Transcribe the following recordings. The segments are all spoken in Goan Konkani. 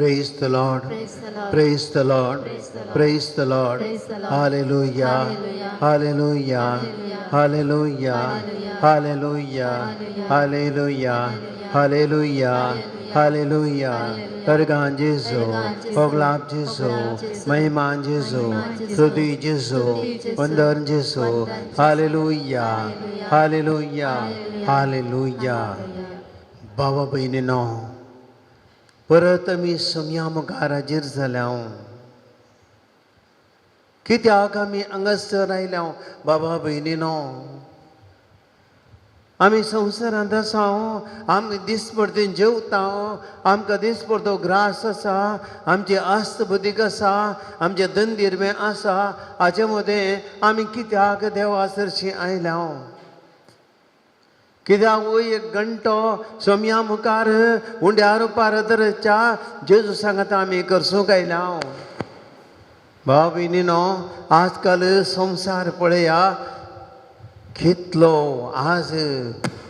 Praise the Lord. Praise the Lord. Praise the Lord. Praise the Lord. Praise the Lord. Praise the Lord. Hallelujah. Hallelujah. Hallelujah. Hallelujah. Hallelujah. Hallelujah. Hallelujah. Hallelujah. Hallelujah. Hallelujah. Hallelujah. परगान जेजू, परगान जेजू, ओगलाब जेजू, ओगलाब जेजू, महिमान जेजू, महिमान जेजू, स्तुति जेजू, स्तुति जेजू, वंदन जेजू, वंदन जेजू. Hallelujah. Hallelujah. Hallelujah. Hallelujah. Hallelujah. बाबा भयणीनो, परत आमी सोमया मुखार हाजीर जाल्या. कित्याक आमी हांगासर आयल्या, बाबा भयणीनो? आमी संवसारांत आसा, आमी दिसपडते जेवता, आमकां दिसपडतो ग्रास आसा, आमची आस्त बुदीक आसा, आमचे दंदिरमे आसा. हाचे मदें आमी कित्याक देवा सरशी आयल्या? कित्याक वो एक घंटो सोमया मुखार उंड्या रुपार दरच्या जेजू सांगता आमी करसूंक आयल्या? भाव भयणीनो, आजकाल संवसार पळया कितलो. आज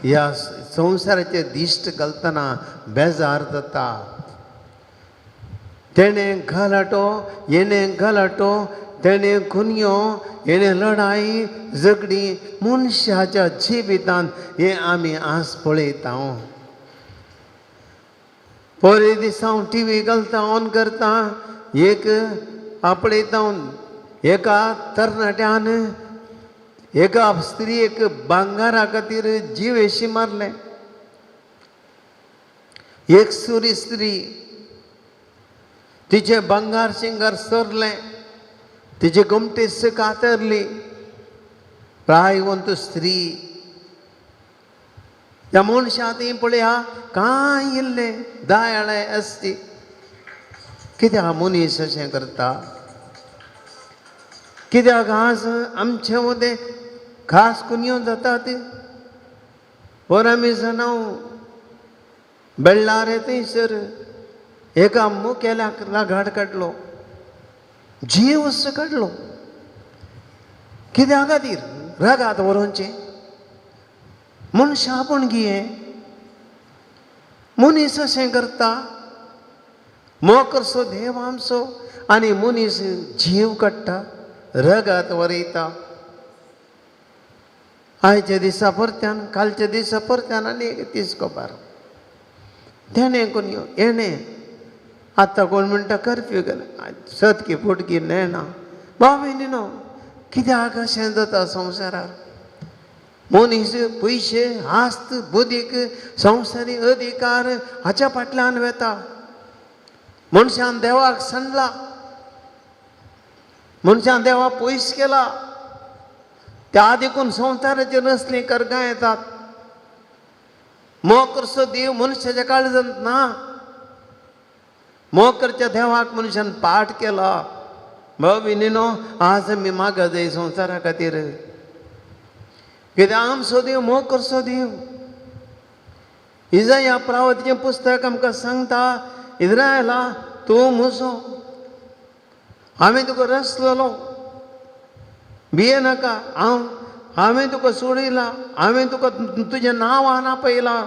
ह्या संवसाराचे दिश्ट घालतना बेजार जाता. तेणें गलाटो, हेणें गलाटो, तेणें खुनयो, हेणें लढाई झगडी मनशाच्या जिवितांत हें आमी आज पळयता. परे दिसा हांव टी व्ही घालता, ऑन करता, एक पळयता, एका तरणाट्यान एका स्त्रियेक भांगारा खातीर जिवेशी मारलें. एक सुरी स्त्री, तिचें भांगार शिंगार सरलें, तिची गोमटेस कातरली. प्रायवंत स्त्री. ह्या मनशा ती पळया कांय इल्लें दयाळे आसती. कित्याक मनीस अशें करता? कित्याक आज आमचे मदें खास कुनयो जातात? वर आमी जाणां, बेळ्ळारे थंयसर एका मुखेल्याक रागाड काडलो, जीव असो काडलो. कित्या खातीर रागात व्हरोवचें? मनशां आपूण गिये मनीस अशें करता. मोकरसो देव आमचो आनी मनीस जीव काडटा, रगात वरयता. आयच्या दिसा परत्यान, कालच्या दिसा परत्यान आनी एक दीस खबर तेणें कोण हेणें. आतां कोण म्हणटा कर्फ्यू केलें, सतकी फुटकी नेणा. भाव न्ही, कित्याक अशें जाता संवसारार? मनीस पयशे, आस्त बुदीक, संवसारी अधिकार हाच्या फाटल्यान वेता. मनशान देवाक सांडला, मनशान देवा पयस केला. त्या देखून संवसाराचेर असलीं कर्गां येतात. मोग करचो देव मनशाच्या काळजांत ना. मोग करच्या देवाक मनशान पाठ केला. भाव न्ही, आज आमी मागा जाय संवसारा खातीर. कित्याक आमचो देव मोग करचो देव. इजाया प्रावतीचें पुस्तक आमकां सांगता, इज्रायला, तूं म्हजो, हांवें तुका रचलेलो, भिये नाका. हांवें तुका सोडयला, हांवें तुका तुजें नांव आपयलां,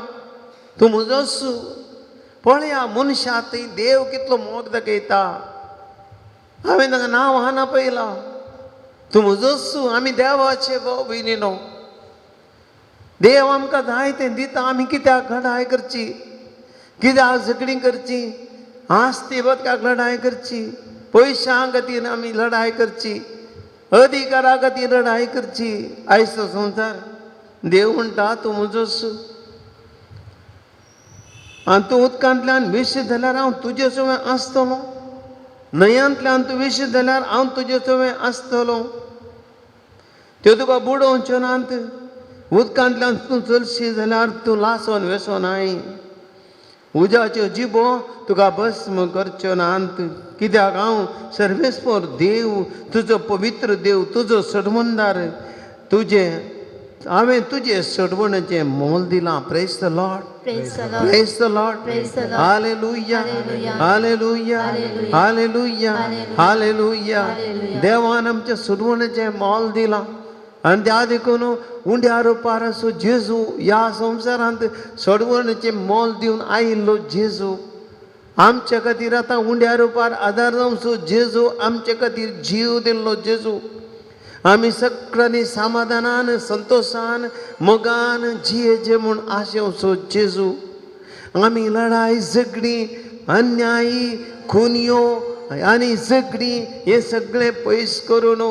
तूं म्हजोच. पळया मनशा थंय देव कितलो मोग दाखयता. हांवें ताका नांव आपयलां, तूं म्हजोच. आमी देवाचे भाव भयणीनो. देव आमकां जाय तें दिता. आमी कित्याक लढाय करची? कित्याक झगडीं करची? आस्ती बदकाक लढाय करची? पयशां खातीर आमी लढाय करची? अधिकारा खातीर लढाय करची? आयचो संवसार, देव म्हणटा, तूं म्हजोच आनी तूं उदकांतल्यान विश जाल्यार हांव तुजे सवें आसतलो, न्हंयांतल्यान तूं विश जाल्यार हांव तुजे सवें आसतलो. त्यो तुका बुडोवच्यो नात. उदकांतल्यान तूं चलशी जाल्यार तूं लासोन वेसो नाय. उज्याच्यो जिबो तुका भस्म करच्यो नात. कित्याक हांव सर्वेस्पर देव, तुजो पवित्र देव, तुजो सडवणदार. तुजें हांवें तुजें सडवणाचें मोल दिलां. Praise the Lord. Praise the Lord. Praise the Lord. Praise the Lord. Hallelujah. Hallelujah. Hallelujah. Hallelujah. Hallelujah. Hallelujah. Hallelujah. Hallelujah. देवान आमच्या सुडवणाचें मोल दिलां आनी त्या देखून उंड्या रुपार असो जेजू ह्या संवसारांत सोडवणेचें मोल दिवन आयिल्लो जेजू. आमच्या खातीर आतां उंड्या रुपार आदार जावचो जेजू, आमचे खातीर जीव दिल्लो जेजू। आमी सगळ्यांनी समाधानान संतोशान मोगान जियेचे म्हूण आशेवचो जेजू। आमी लढाय झगडीं अन्यायी खुनयो आनी झगडीं हें सगळें पयस करून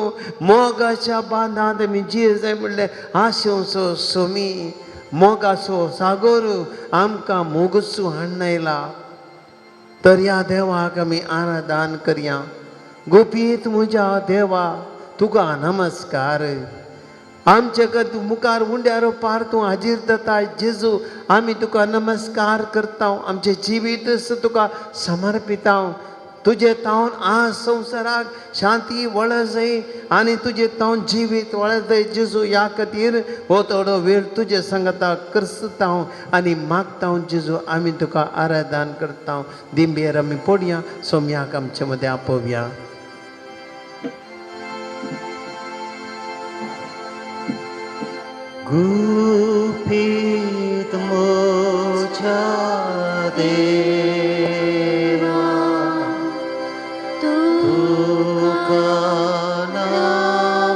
मोगाच्या बांदांत आमी जिये जाय म्हणलें आशेवचो सोमी। मोगाचो सागोर आमकां मोगसू हाडून तर ह्या देवाक आमी आराधन करया। गोपीत म्हज्या देवा तुका नमस्कार। आमचे तूं मुखार उंड्यार पार तूं हाजीर जाता जेजू, आमी तुका नमस्कार करता। आमचें जिवीत तुका समर्पिता। तुजे तावन आज संवसाराक शांती वळजय आनी तुजे तावन जिवीत वळजय जेजू। ह्या खातीर हो थोडो वेळ तुजे सांगता करसता आनी मागता जेजू, आमी तुका आराधन करता। दिंबेर आमी पडया, सोम्याक आमचे मदें आपोवया। गुपीत म्हज्या देवा तुका नमस्कार,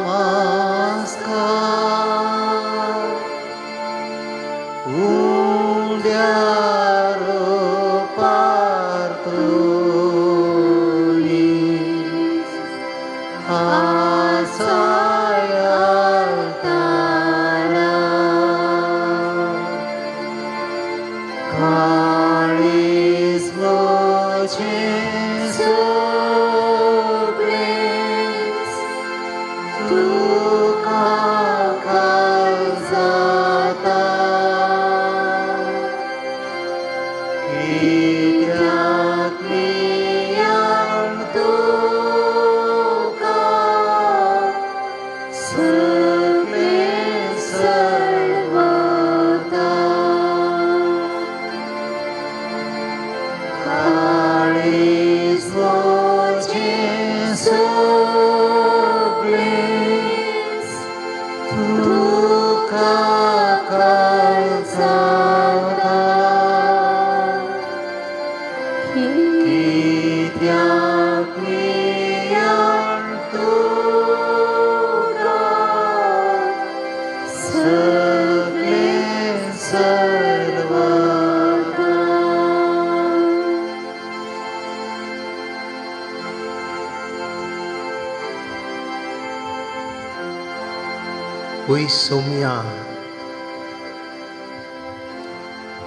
उंड्यार पार तुमी आसाय तारा, काळीज म्हजें सगळेंच तुका जाता, कित्याक मियान तुका सगळें सर्वता, काळीज म्हजें सगळेंच तुका जाता, कित्याक मियान तुका सगळें सर्वता। ओय सोम्या,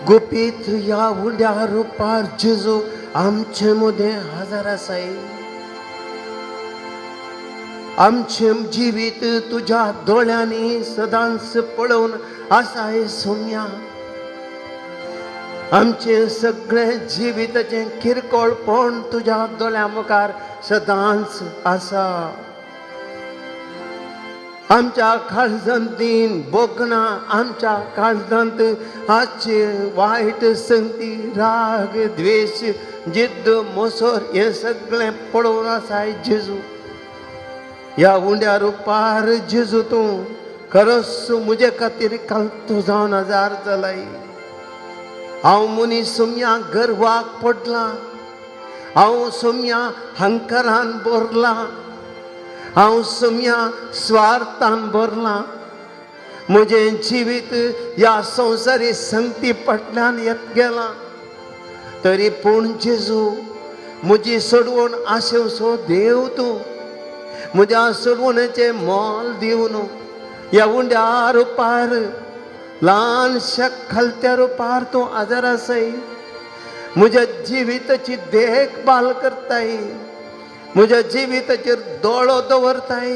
गुपीत ह्या उंड्या रुपार जेजू आमचे मदें हजर आसाय। आमचें जिवीत तुज्या दोळ्यांनी सदांच पळोवन आसाय सोम्या। आमचें सगळें जिविताचें किरकोळपण तुज्या दोळ्यां मुखार सदांच आसा। आमच्या काळजांत दिन भोगना, आमच्या काळजांत आजचे वायट संगती राग द्वेश जिद्द मोसोर हें सगळें पळोवन आसाय जेजू। ह्या उंड्या रुपार जेजू तूं खरोच म्हजे खातीर कालतो जावन हजार जालाय। हांव मनीस सोम्या गर्वाक पडलां, हांव सोम्या हंकारान भरलां, हांव सोम्या स्वार्थान भरलां। म्हजें जिवीत ह्या संवसारी संगती फाटल्यान येत गेलां, तरी पूण जेजू म्हजी सोडवण आशेवचो देव तूं, म्हज्या सोडवणेचें मोल दिवन ह्या उंड्या रुपार ल्हानशा खालत्या रुपार तूं आदार आसाय। म्हज्या जिविताची देखभाल करताय, म्हज्या जिविताचेर दोळो दवरताय,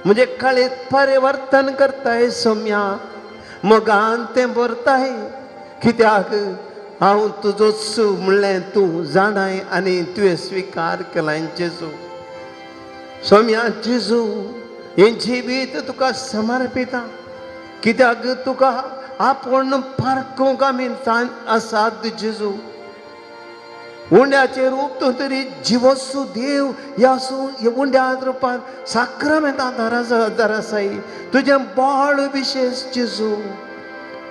म्हजें काळीज परिवर्तन करताय सोम्या, मोगान तें भरताय। कित्याक हांव तुजोच म्हणलें तूं जाणाय आनी तुवें स्विकार केलां जेजू। सोम्या जेजू हें जिवीत तुका समर्पिता, कित्याक तुका आपूण पारखूंक आमी आसात जेजू। उंड्याचें रूप तूं तरी जिवोसू देव ह्या उंड्या रुपान साक्रामेंतां दरासाय तुजें बळ विशेश जेजू।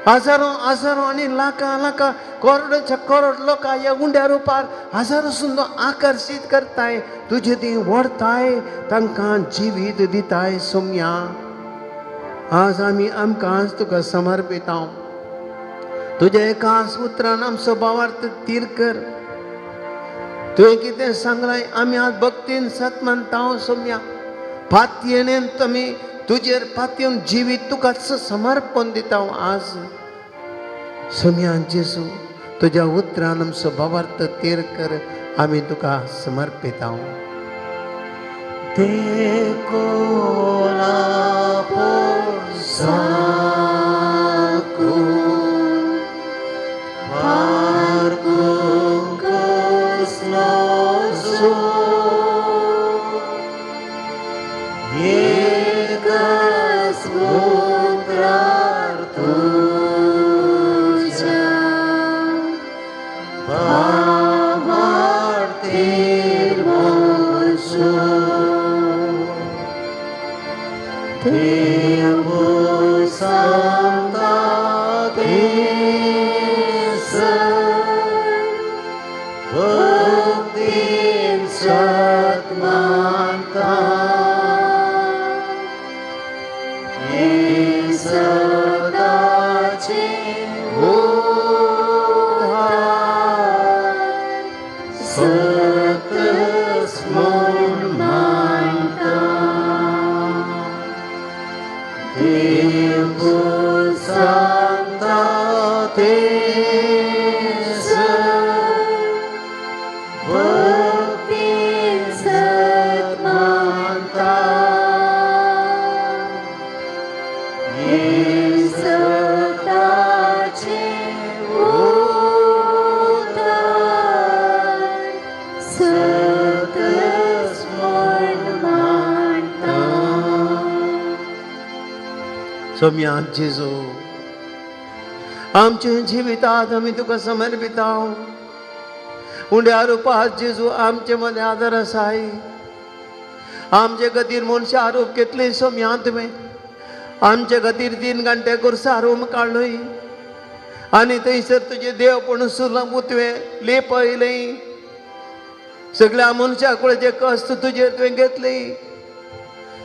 हजारो हजारो आनी लाखां लाखां करोडांच्या करोड लोकां ह्या उंड्या रुपार हजारो सुद्दां आकर्शीत करताय, तुजे ती व्हरताय, तांकां जिवीत दिताय सोम्या. आज आमी आमकां आज तुका समर्पिता. तुज्या एकाच उतरान आमचो भावार्थ तीर कर. तुवें कितें सांगलां आमी आज भक्तीन सत मानता सोम्या. पातयेन तुमी तुजेर पातयेन जिवीत तुकाच समर्पण दिता आज सोम्या. जेजू तुज्या उतरान आमचो भावार्थ तीर कर, आमी तुका समर्पिता. सोम्या जेजू आमचे जिवितात आमी तुका समर्पिता. उंड्या रुपात जेजू आमचे मदें आदार आसाय. आमचे खातीर मनशां आरोप घेतले सोम्या तुवें. आमचे खातीर 3 घंटे कुर्सा रूम काडलोय आनी थंयसर तुजें देवपण सुलभ तुवें लेपयलें. सगळ्या मनशा कडेन कश्ट तुजेर तुवें घेतले.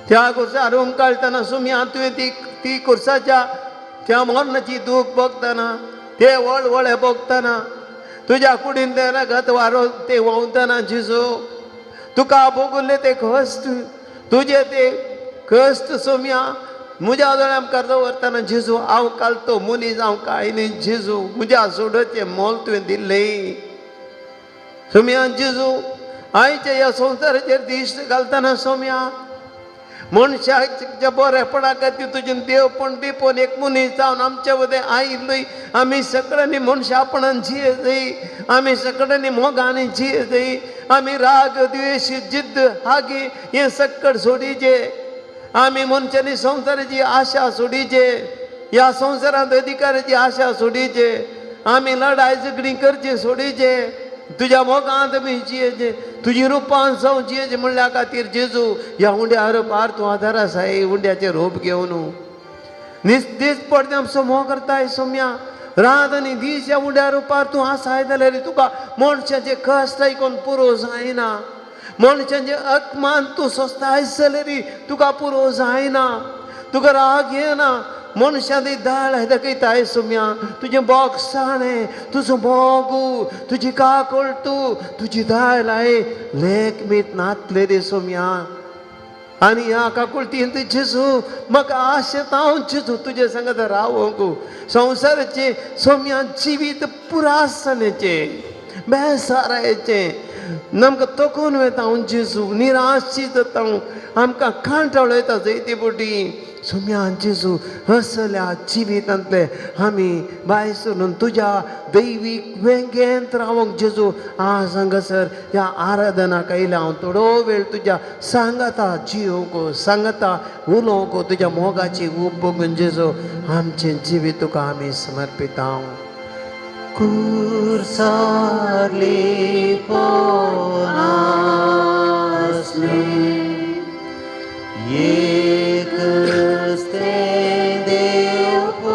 त्या कुर्सा रूम काडटना सोम्या तुवें ती ती कुर्साच्या त्या मरणाची दूख भोगतना, ते वळवळे भोगतना, तुज्या कुडीन ते रगत वारो ते व्हांवतना जेजू तुका भोगुल्ले ते कश्ट, तुजे ते कश्ट सोम्या म्हज्या दोळ्या मुखार दवरतना जेजू हांव कालतो मनीस हांव कांय न्ही जेजू, म्हज्या सोडचें मोल तुवें दिल्लें सोम्या. जेजू आयच्या ह्या संवसाराचेर दिश्ट घालतना सोम्या मनशाच्या बरेपणा खातीर तुजें देवपण दिपोवन एक मनीस जावन आमचे मदें आयिल्लय. आमी सगळ्यांनी मनशापणान जियेतय, आमी सगळ्यांनी मोगांनी जियेतय. आमी राग द्वेश जिद्द हागी हें सक्कड सोडीचे. आमी मनशांनी संवसाराची आशा सोडीचे, ह्या संवसारांत अधिकाराची आशा सोडीचे. आमी लडाय झगडीं करची सोडीचे. तुज्या मोगांत आमी जियेचे, तुजी रुपान जावं जियेचे म्हणल्या खातीर जेजू ह्या उंड्या रुपार तूं आदार आसाय. उंड्याचें रोप घेवन दीस पडटे आमचो मोग करताय सोम्या. रात आनी दीस ह्या उंड्या रुपार तूं आसाय जाल्यार तुका मनशाचें कश्ट आयकून पुरो जायना. मनशाचें अपमान तूं सोंसताय जाल्यार तुका पुरो जायना. तुका राग येना. मनशां ती दाळ दाखयताय सोम्या. तुजें बोग साणें, तुजो मोग, तुजी काकूळ, तूं तुजी दाळ I लेख मीत नातले रे सोम्या. आनी ह्या काकुळतीन जेजू म्हाका आशेता हांव जेजू तुजे सांगत रावंक. संवसाराचें सोम्या जिवीत पुरासणेचें बेसारायचें आमकां तकून वता हांव जेजू, निराशी जाता हांव, आमकां कांटाळो येता जैती बोटी सोम्या. जेजू असल्या जिवितांतले आमी भायर सरून तुज्या दैवीक वेंगेंत रावंक जेजू आज हांगासर ह्या आराधनाक आयल्या. हांव थोडो वेळ तुज्या सांगाता जियोवंक, सांगाता उलोवंक, तुज्या मोगाची ऊब बघून जेजू आमचें जिवीत तुका आमी समर्पिता. कुर्सार लिपोन आसलें एकच तें देवपण,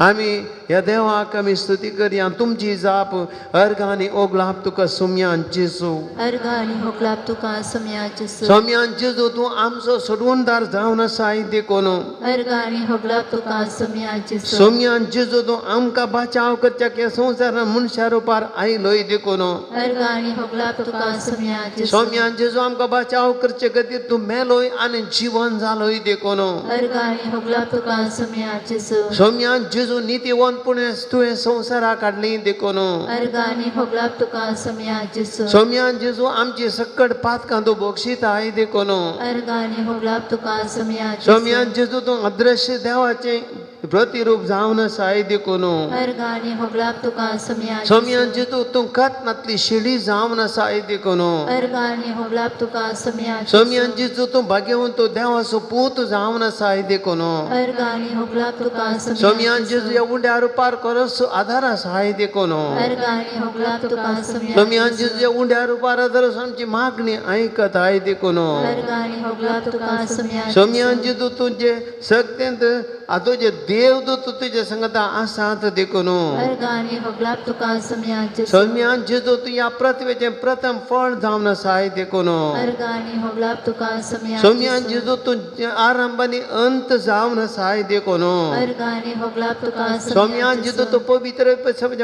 आमी ह्या देवाक आमी स्तुती करया. तुमची जाप अर्घ आनी ओगलाप तुका सोम्यान जेजू. अर्घ आनी होगलाप तुका सोम्या जेजू. सोम्यान जेजू तूं आमचो सोडवणदार जावन आसाय देखून. अर्घ आनी होगलाप तुका सोम्या जेजू. सोम्यान जेजू तूं आमकां बचाव करच्याक ह्या संवसारान मनशा रुपार आयलोय देखून. अर्घ आनी होगलाप तुका सोम्या जेजू. सोम्यान जेजू आमकां बचाव करचे खातीर तूं मेलोय आनी जिवन जालोय देखून. अर्घ आनी होगलाप तुका सोम्या जेजू. सोम्यान जेजू नितीवंत पूण तुवें संवसाराक हाडली देखून. अर्घ आनी होगलाप तुका सोम्या जेजू. सोम्यान जेजू आमची सक्कड पातकां तूं बक्षिताय देखून. अर्घ आनी होगलाप तुका सोम्या जेजू. सोम्यान जेजू तूं अदृश्य देवाचें प्रतिरूप जावन आसाय देखून. अर्घ आनी होगलाप तुका सोम्या जेजू. सोम्यान जेजू तूं कत्नांतली शिडी जावन आसाय देखून. अर्घ आनी होगलाप तुका सोम्या जेजू. सोम्यान जेजू तूं भाग्यवंत देवाचो पूत जावन आसाय देखून. अर्घ आनी होगलाप तुका सोम्या सोम्यान जेजू ह्या उंड्या रुपार खरोच आदार आसाय देखून. अर्घ आनी होगलाप तुका सोम्या सोम्यान जेजू ह्या उंड्या रुपार आदार आमची मागणी आयकताय देखून. अर्घ आनी होगलाप तुका सोम्या सोम्यान जेजू तुजे सक्तेंत तुजे देवदूत तुजे संगता आसात देखून. अर्घ आनी होगलाप तुका सोम्या जेजू. सोम्यान जेजू तूं ह्या पृथ्वेचें प्रथम फळ जावन आसाय देखून. अर्घ आनी होगलाप तुका सोम्या सोम्यान जेजू तूं आरंभ आनी अंत जावन आसाय देखून. अर्घ आनी होगलाप तुका सोम्यान जेजू तूं पवित्र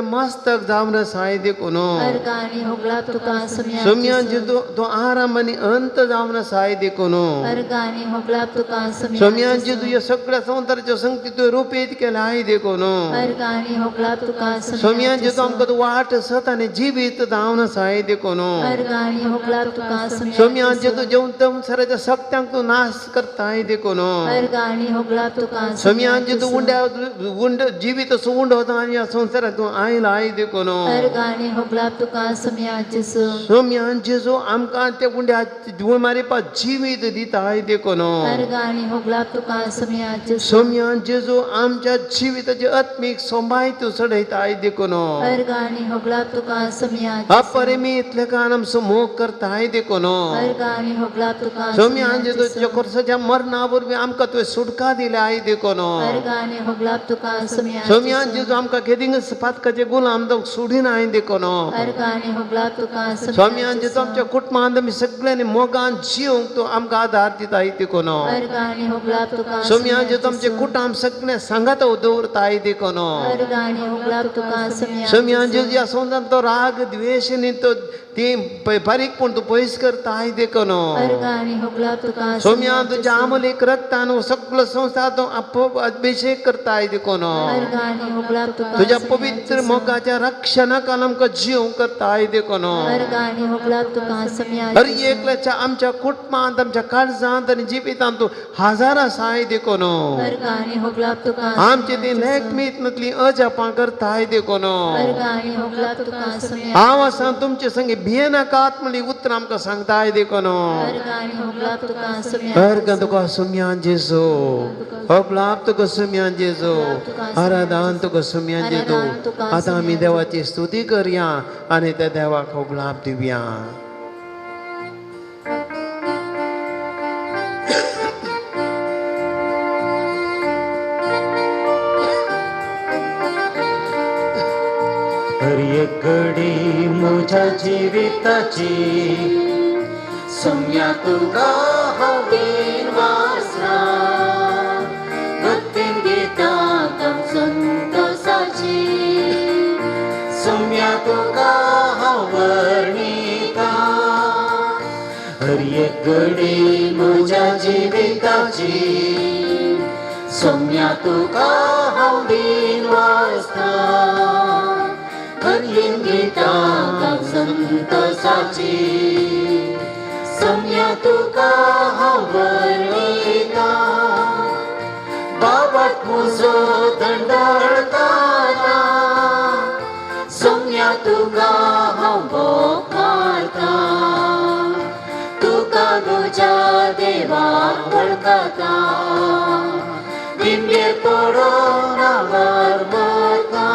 मस्तक जावन आसाय देखून. अर्घ आनी होगलाप तुका सोम्या सोम्यान जेजू तूं आरंभ आनी अंत जावन आसाय देखून. अर्घ आनी होगलाप तुका सोम्या सोम्यान जेजू ह्या सगळ्या संवसाराच्यो संगती तुवें रुपेत केलाय देखून. अर्घ आनी होगलाप तुका सोम्यान जेजू आमकां तूं वाट सत आनी जिवीत जावन आसाय देखून. अर्घ आनी होगलाप तुका सोम्यान जेजू जेवन संवसाराच्या सक्त्यांक तूं नाश करताय देखून. अर्घ आनी होगलाप तुका सोम्यान जेजू उंड्या उंड जिवीत असो उंडो आनी ह्या संवसारात तूं आयलाय देखून. अर्घ आनी होगलाप तुका सोम्या जेजू. सोम्यान जेजू आमकां ते उंड्या मारिपा जिवीत दिताय देखून. अर्घ आनी होगलाप तुका सोम्या जेजू. सोम्यान जेजू आमच्या जिविताची आत्मीक सोंबाय तूं चडयताय देखून. अर्घ आनी होगलाप तुका सोम्या अपरिमीत लेखान आमचो मोग करताय देखून. अर्घ आनी होगलाप तुका सोम्यान जेजू तुज्या कोर्साच्या मरणा वरवीं आमकां तुवें सुटका दिल्याय देखून. अर्घ आनी होगलाप तुका सोम्या सोम्यान जेजू आमकां केदींच पातकाचे गुलाम जावंक सोडिनाय देखून. अर्घ आनी होगलाप तुका सोम्यान जेजू आमच्या कुटुंबांत आमी सगळ्यांनी मोगान जिवंक तूं आमकां आदार दिताय देखून. अर्घ आनी होगलाप तुका सोम्यान जेजू आमचे कुटुंब सगळें सांगात दवरताय देखून. अर्घ आनी होगलाप तुका सोम्या सोम्यान जेजू ह्या संवसारांत तो राग द्वेश न्ही तो ती बारीकपण तूं पयस करताय देखून. अर्घ आनी होगलाप तुका सोम्यान तुज्या आमोलीक रक्तान सगळो संवसार तूं अभिशेक करताय देखून. अर्घ आनी होगलाप तुका तुज्या पवित्र मोगाच्या रक्षणाक आमकां जीव करताय देखून. अर्घ आनी होगलाप तुका सोम्या हर एकल्याच्या आमच्या कुटुंबांत आमच्या काळजांत आनी जिवितांत तूं हजारां आसाय देखून. अर्घ आनी होगलाप तुका आमचे ती लेखमीत अजापां करताय देखून. अर्घ आनी होगलाप तुका सोम्या हांव आसा तुमचे संगे भियेनाकात म्हणली उतरां आमकां सांगताय देखून. अर्घ आनी होगलाप तुका सोम्या अर्घ तुका सोम्यान जेजू, होगलाप तुका सोम्यान जेजू, आराधन तुका सोम्यान जेजू. आतां आमी देवाची स्तुती करया आनी त्या देवाक होगलाप दिवया. हर एक घडी म्हज्या जिविताची सोम्या तुका हांवें वासना भक्तीन गितां संतोसाची सोम्या तुका हांव वर्णिता. हर एक घडी म्हज्या जिविताची सोम्या तुका हांव वासना गीतां संतोसाची सोम्या तुका हांव वर्णिता. बाबत म्हजो दंडळताना सोम्या तुका हांव बोक मारता. तुका म्हज्या देवाक वळखता दिंबेर पडोन हांव मरता.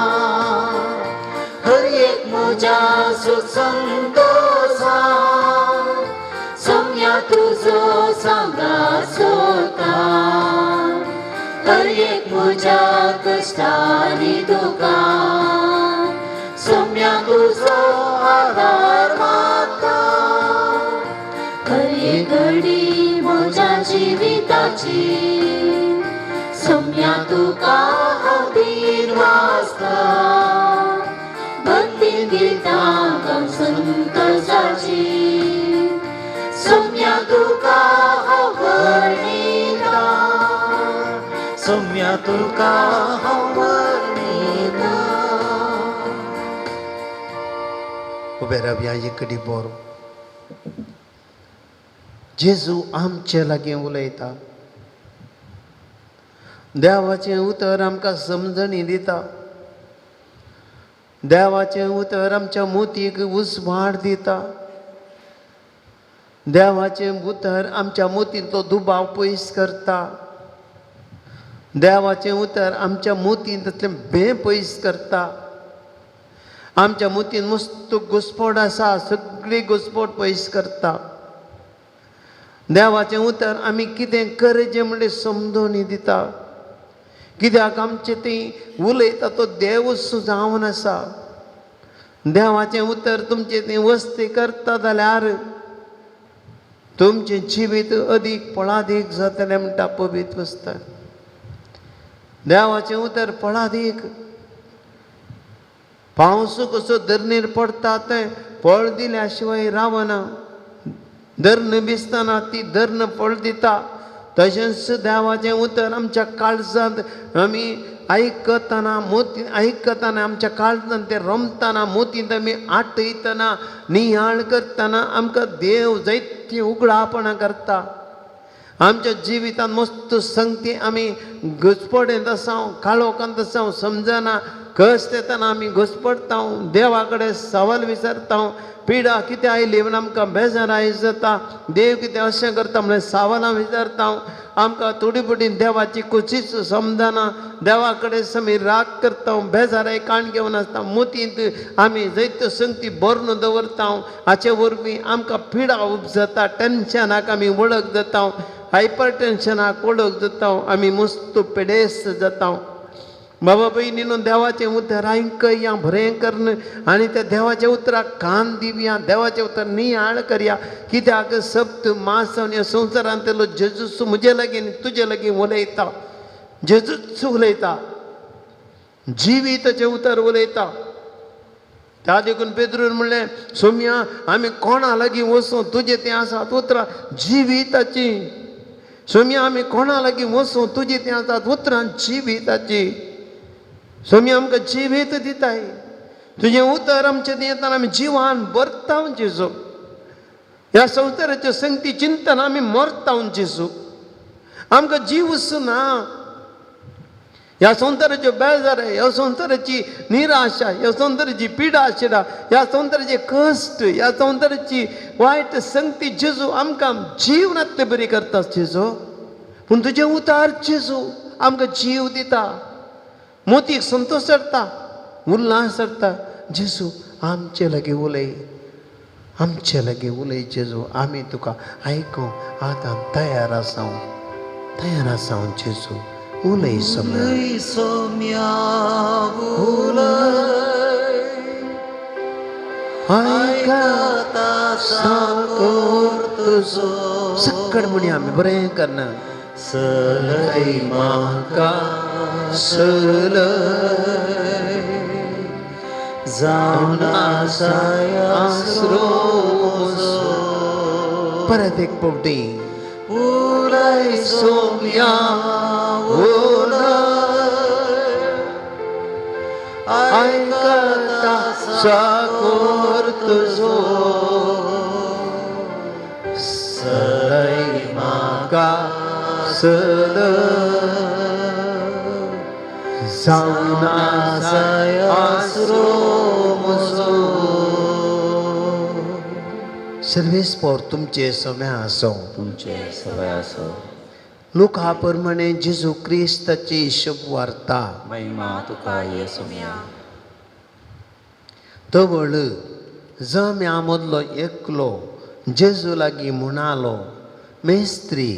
हर एक म्हज्या सुख संतोसा सोम्या तुजो सांगात सोता. हर एक म्हज्या कश्टान जाची सोम्या तुका हांव दिनवासता भक्ती गितां गावन संतोषाची सोम्या तुका हांव वर्णिता सोम्या तुका हांव वर्णिता. उबे रावया एकडी बरो. जेजू आमचे लागीं उलयता. देवाचें उतर आमकां समजणी दिता. देवाचें उतर आमच्या मोतीक उजवाड दिता. देवाचें उतर आमच्या मोतींतलो दुबाव पयस करता. देवाचें उतर आमच्या मोतींतलें भें पयस करता. आमच्या मोतीन मस्त घुस्पट आसा, सगळी घुस्पट पयस करता. देवाचें उतर आमी कितें करचें म्हणलें समजून दिता. कित्याक आमचें ती उलयता तो देवूच जावन आसा. देवाचें उतर तुमचें ती वस्ती करता जाल्यार तुमचें जिवीत अदीक फळादीक जातलें म्हणटा पवित्र पुस्तक. देवाचें उतर फळादीक. पावस कसो धरणीर पडटा तें फळ दिल्या शिवाय रावना. धरण भिजतना ती धरण फळ दिता. तशेंच देवाचें उतर आमच्या काळजांत आमी आयकतना मोती आयकतना आमच्या काळजांत तें रमतना मोतींत आमी आटयतना नियाळ करतना आमकां देव जायतीं उगडापणां करता. आमच्या जिवितांत मस्त संगती आमी घुसपडेंत आसा, काळोखांत आसा, समजना कश्ट येतना आमी घुसपडटा, देवा कडेन सवाल विचारता. पिडा कितें आयली म्हूण आमकां बेजाराय जाता. देव कितें अशें करता म्हणल्यार सवालां विचारता. आमकां थोडी थोडी देवाची कुशीच समजना. देवा कडेन आमी राग करता, बेजाराय काण घेवन आसता. मोतींत आमी जैत संगती भरून दवरता. हाचे वरवीं आमकां पिडा उपजता. टेन्शनाक आमी वळख जाता, हायपर टेन्शनाक वळख जाता, आमी मस्त पिडेस्त जाता. बाबा भयणीनो देवाचें उतर आयकया बरें करून आनी त्या देवाच्या उतराक कान दिवया. देवाचें उतर नियाळ करया. कित्याक सप्त मास ह्या संवसारांतलो जेजूस म्हजे लागीं तुजे लागीं उलयता. जेजूच उलयता, जिविताचें उतर उलयता. त्या देखून पेद्रून म्हणलें, सोम्या आमी कोणा लागीं वचूं, तुजें तें आसात उतरां जिविताची. सोम्या आमी कोणा लागीं वचूं, तुजें तें आसात उतरां जिविताची. सोमी आमकां जिवीत दिताय. तुजें उतर आमचें दितना आमी जिवान भरता जेजू. ह्या संवसाराच्यो संगती चिंतन आमी मरता जेजू. आमकां जीवच ना. ह्या संवसाराच्यो बेजार, ह्या संवसाराची निराशा, ह्या संवसाराची पिडा शिडा, ह्या संवसाराचे कश्ट, ह्या संवसाराची वायट संगती जेजू आमकां जीवनांतले बरी करता जेजू. पूण तुजें उतर जेजू आमकां जीव दिता, मोतीक संतोश सरता, उल्हास सरता. जेजू आमचे लागीं उलय, आमचे लागीं उलय जेजू. आमी तुका आयकूंक आतां तयार आसा, तयार आसा जेजू. उलय सोम्या, उलय सोम्या उलय, आयकता साकोर तुजो. सक्कड म्हणया आमी बरें करना. सलय म्हाका सलय जावन आसाय आसरो म्हजो. परत एक फावटी. उलय सोम्या उलय, आयकता साकोर तुजो. सलय म्हाका सलय जावन आसाय आसरो म्हजो. सर्वेस्पोर तुमचे सम्या आसो. तुमचे सवय आसो. लुका प्रमाणे जेजू क्रिस्ताची शुभवार्ता. महिमा तुका ये सोम्या. तवळ जम्या मदलो एकलो जेजू लागीं म्हणालो, मेस्त्री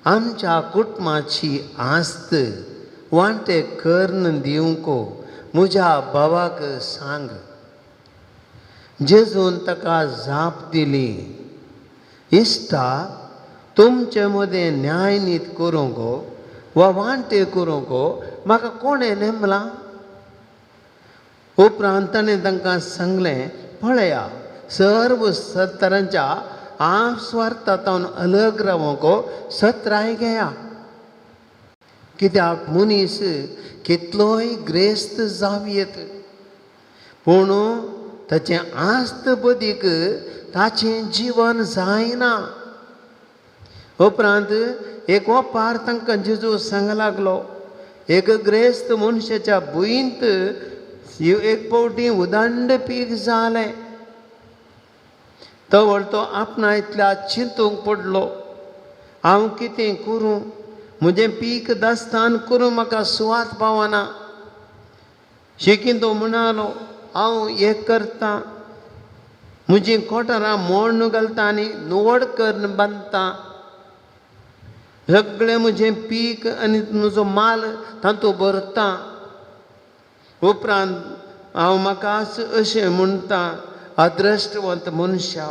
आमच्या कुटुंबाची आस्त वांटे करून दिवंक म्हज्या भावाक सांग. जेजून ताका जाप दिली, इश्टा तुमचे मदें न्यायनीत करूंक वा वांटे करूंक म्हाका कोणें नेमलां? उपरांत ताणें तांकां सांगलें, पळया, सर्व तरांच्या आपस्वार्थांत अलग रावंक सत्राय घेया. कित्याक मनीस कितलोय ग्रेस्त जावं येत, पूण ताचें आस्त बदीक ताचें जिवन जायना. उपरांत एक ओपार तांकां जेजू सांग लागलो, एक ग्रेस्त मनशाच्या भुंयंत एक फावटी उदंड पीक जालें. तवळ तो आपणा इतल्या चिंतूंक पडलो, हांव कितें करूं? म्हजें पीक दस्तान करूं म्हाका सुवात पावना. शेकीं तो म्हणालो, हांव एक करतां, म्हजीं कोटरां मोण्ण घालता आनी निवळ करून बांदता. सगळें म्हजें पीक आनी म्हजो माल तातूंत भरता. उपरांत हांव म्हाका अशें म्हणटा, अद्रश्टवंत मनशा,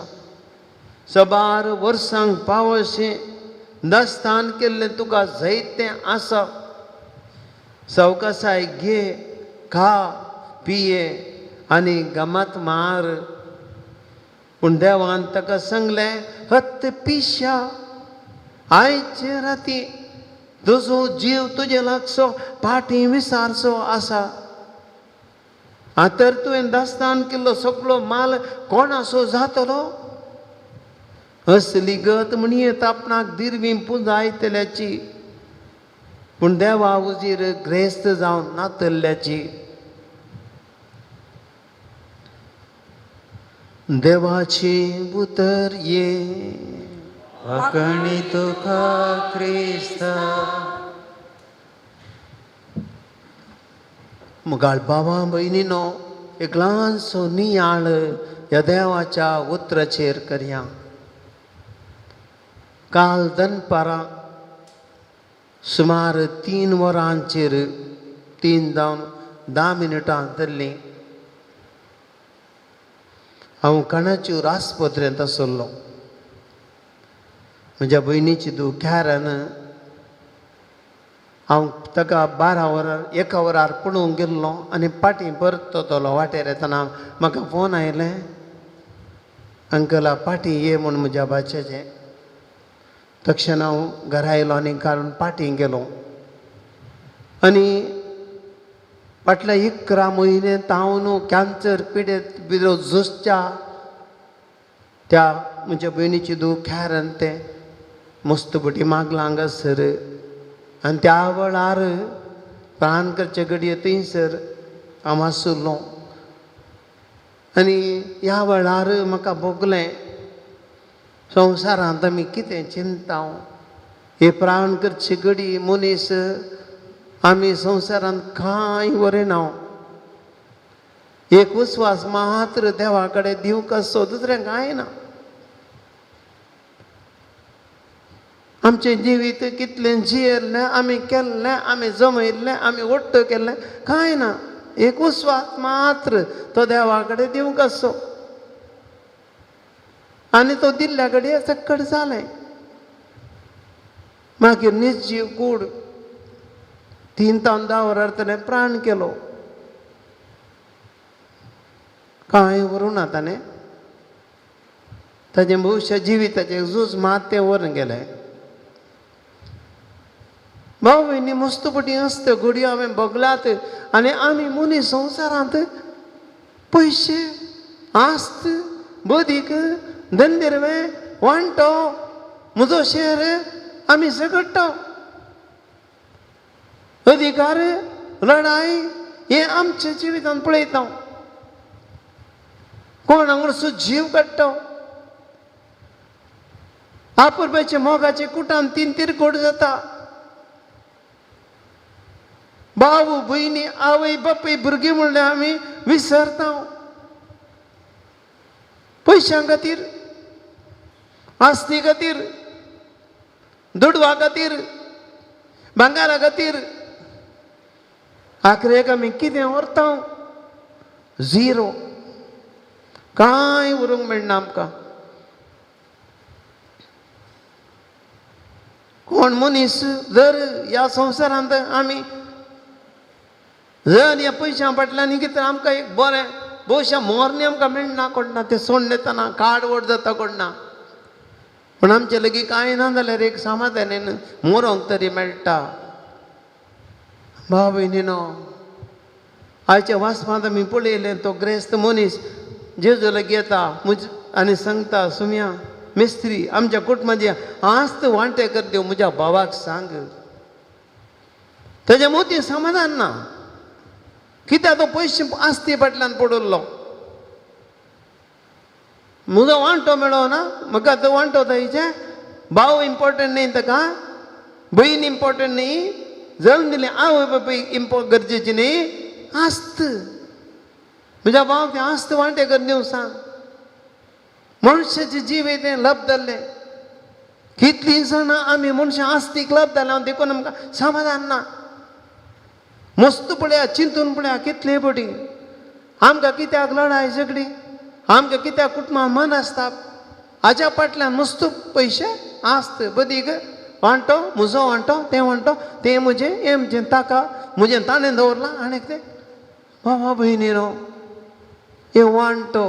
सबार वर्सांक पाव अशें दस्तान केल्लें तुका जायतें आसा. सवकासाय घे, खा, पिये आनी गमत मार. पूण देवान ताका सांगलें, हत्त पिश्या, आयचे राती तुजो जीव तुजे लागचो पाटी विसारचो आसा. आं तर तुवें दस्तान केल्लो सगळो माल कोणाचो जातलो? असली गत म्हणयेत आपणाक दिरवी पुंजायतल्याची, पूण देवा उजीर ग्रेस्त जावन नातल्ल्याची. देवाची उतर ये. वाकणी तुका क्रिस्ता. मुगाळ बाबा भयणीनो, एक ल्हानसो नियाळ ह्या देवाच्या उतराचेर करया. काल दनपारां सुमार 3 वरांचेर, 3 जावन 10 मिनटां जाल्लीं, हांव काणाचूर आस्पत्रेंत आसलो. म्हज्या भयणीची धूव कॅरन, हांव ताका 12 वरार 1 वरार पळोवंक गेल्लो आनी पाटी परततलो वाटेर येतना म्हाका फोन आयलें, अंकला पाटी ये म्हूण म्हज्या भाच्याचें. तक्षण हांव घरा आयलो आनी काडून पाटी गेलो. आनी फाटल्या 11 म्हयने तावन कॅन्सर पिडेत बिरो झुजच्या त्या म्हज्या भयणीची धूव कॅरन तें मस्त बटी मागलां हांगासर. आनी त्या वेळार प्राण करचे घडये थंयसर हांव आसलो. आनी ह्या वेळार म्हाका भोगलें, संवसारांत आमी कितें चिंता, हे प्राण करचे घडी मनीस आमी संवसारांत कांय व्हरिना. एक विस्वास मात्र देवा कडेन दिवंक आसचो, दुसरें कांय ना. आमचें जिवीत कितलें जियेल्लें, आमी केल्लें, आमी जमयल्लें, आमी वट्ट केल्लें, कांय ना. एक विस्वास मात्र तो देवा कडेन दिवंक आसचो. आनी तो दिल्ल्या कडेन सक्कड जालें. मागीर निजीव कूड 3 तावन 10 वरार ताणें प्राण केलो. कांय व्हरूं ना ताणें, ताजें भविश्य जिविताचें झूज मात तें व्हरून गेलें. भाव भयणी, मस्त पटी आसता घडयो हांवें भोगल्यात. आनी आमी मनीस संवसारांत पयशे, आस्त, बदीक, धंदेरवे, वांटो, म्हजो शेर आमी झगडटा. अधिकार, लढाय हें आमच्या जिवितांत पळयता. कोण हांगा जीव काडटा, आपुरबायच्या मोगाचे कुटान 3 तिरकोट जाता. भाव भयणी, आवय बापूय, भुरगीं म्हणल्यार आमी विसरता. पयशां खातीर, आस्ती खातीर, दुडवा खातीर, भांगारा खातीर आखरेक आमी कितें व्हरता? झिरो. कांय उरूंक मेळना आमकां. कोण मनीस जर ह्या संवसारांत आमी जर ह्या पयशां फाटल्यान कितें आमकां एक बरें भोवशा मोरणी आमकां मेळना कोण ना, तें सोडून येतना काड वड जाता कोण ना, पूण आमचे लागीं कांय ना जाल्यार एक समाधानेन मोरोंक तरी मेळटा. भाव भयणीनो, आयच्या वाचपांत आमी पळयलें तो ग्रेस्त मनीस जेजू लागीं येता म्हज आनी सांगता, सुम्या मिस्त्री आमच्या कुटुंबाची आस्त वांटे कर दिव म्हज्या भावाक सांग. तेज्या मोती समाधान ना, कित्याक तो पयशे आस्ती फाटल्यान पडिल्लो. म्हजो वांटो मेळो ना, म्हाका तो वांटो जायचे, भाव इम्पोर्टंट न्ही ताका, बहीण इम्पोर्टंट न्ही, जल्म दिलें आवय बापूय इम्पो गरजेची न्ही, आस्त म्हज्या भावाक तें आस्त वांटे कर दिवं सांग. मनशाचें जिवीत तें लब जाल्लें. कितलीं जाणां आमी मनशां आस्तीक लब जाल्या देखून आमकां समाधान ना. मस्त पळया, चिंतून पळया कितले पटी आमकां कित्याक लडाय झगडी, आमकां कित्याक कुटुंबां मन आसता, हाज्या फाटल्यान मस्त पयशे आस्त बदीक वांटो म्हजो वांटो तें वांटो तें म्हजें हें म्हजें ताका म्हजें ताणें दवरलां आनी तें. बाबा भयणीनो, हें वांटो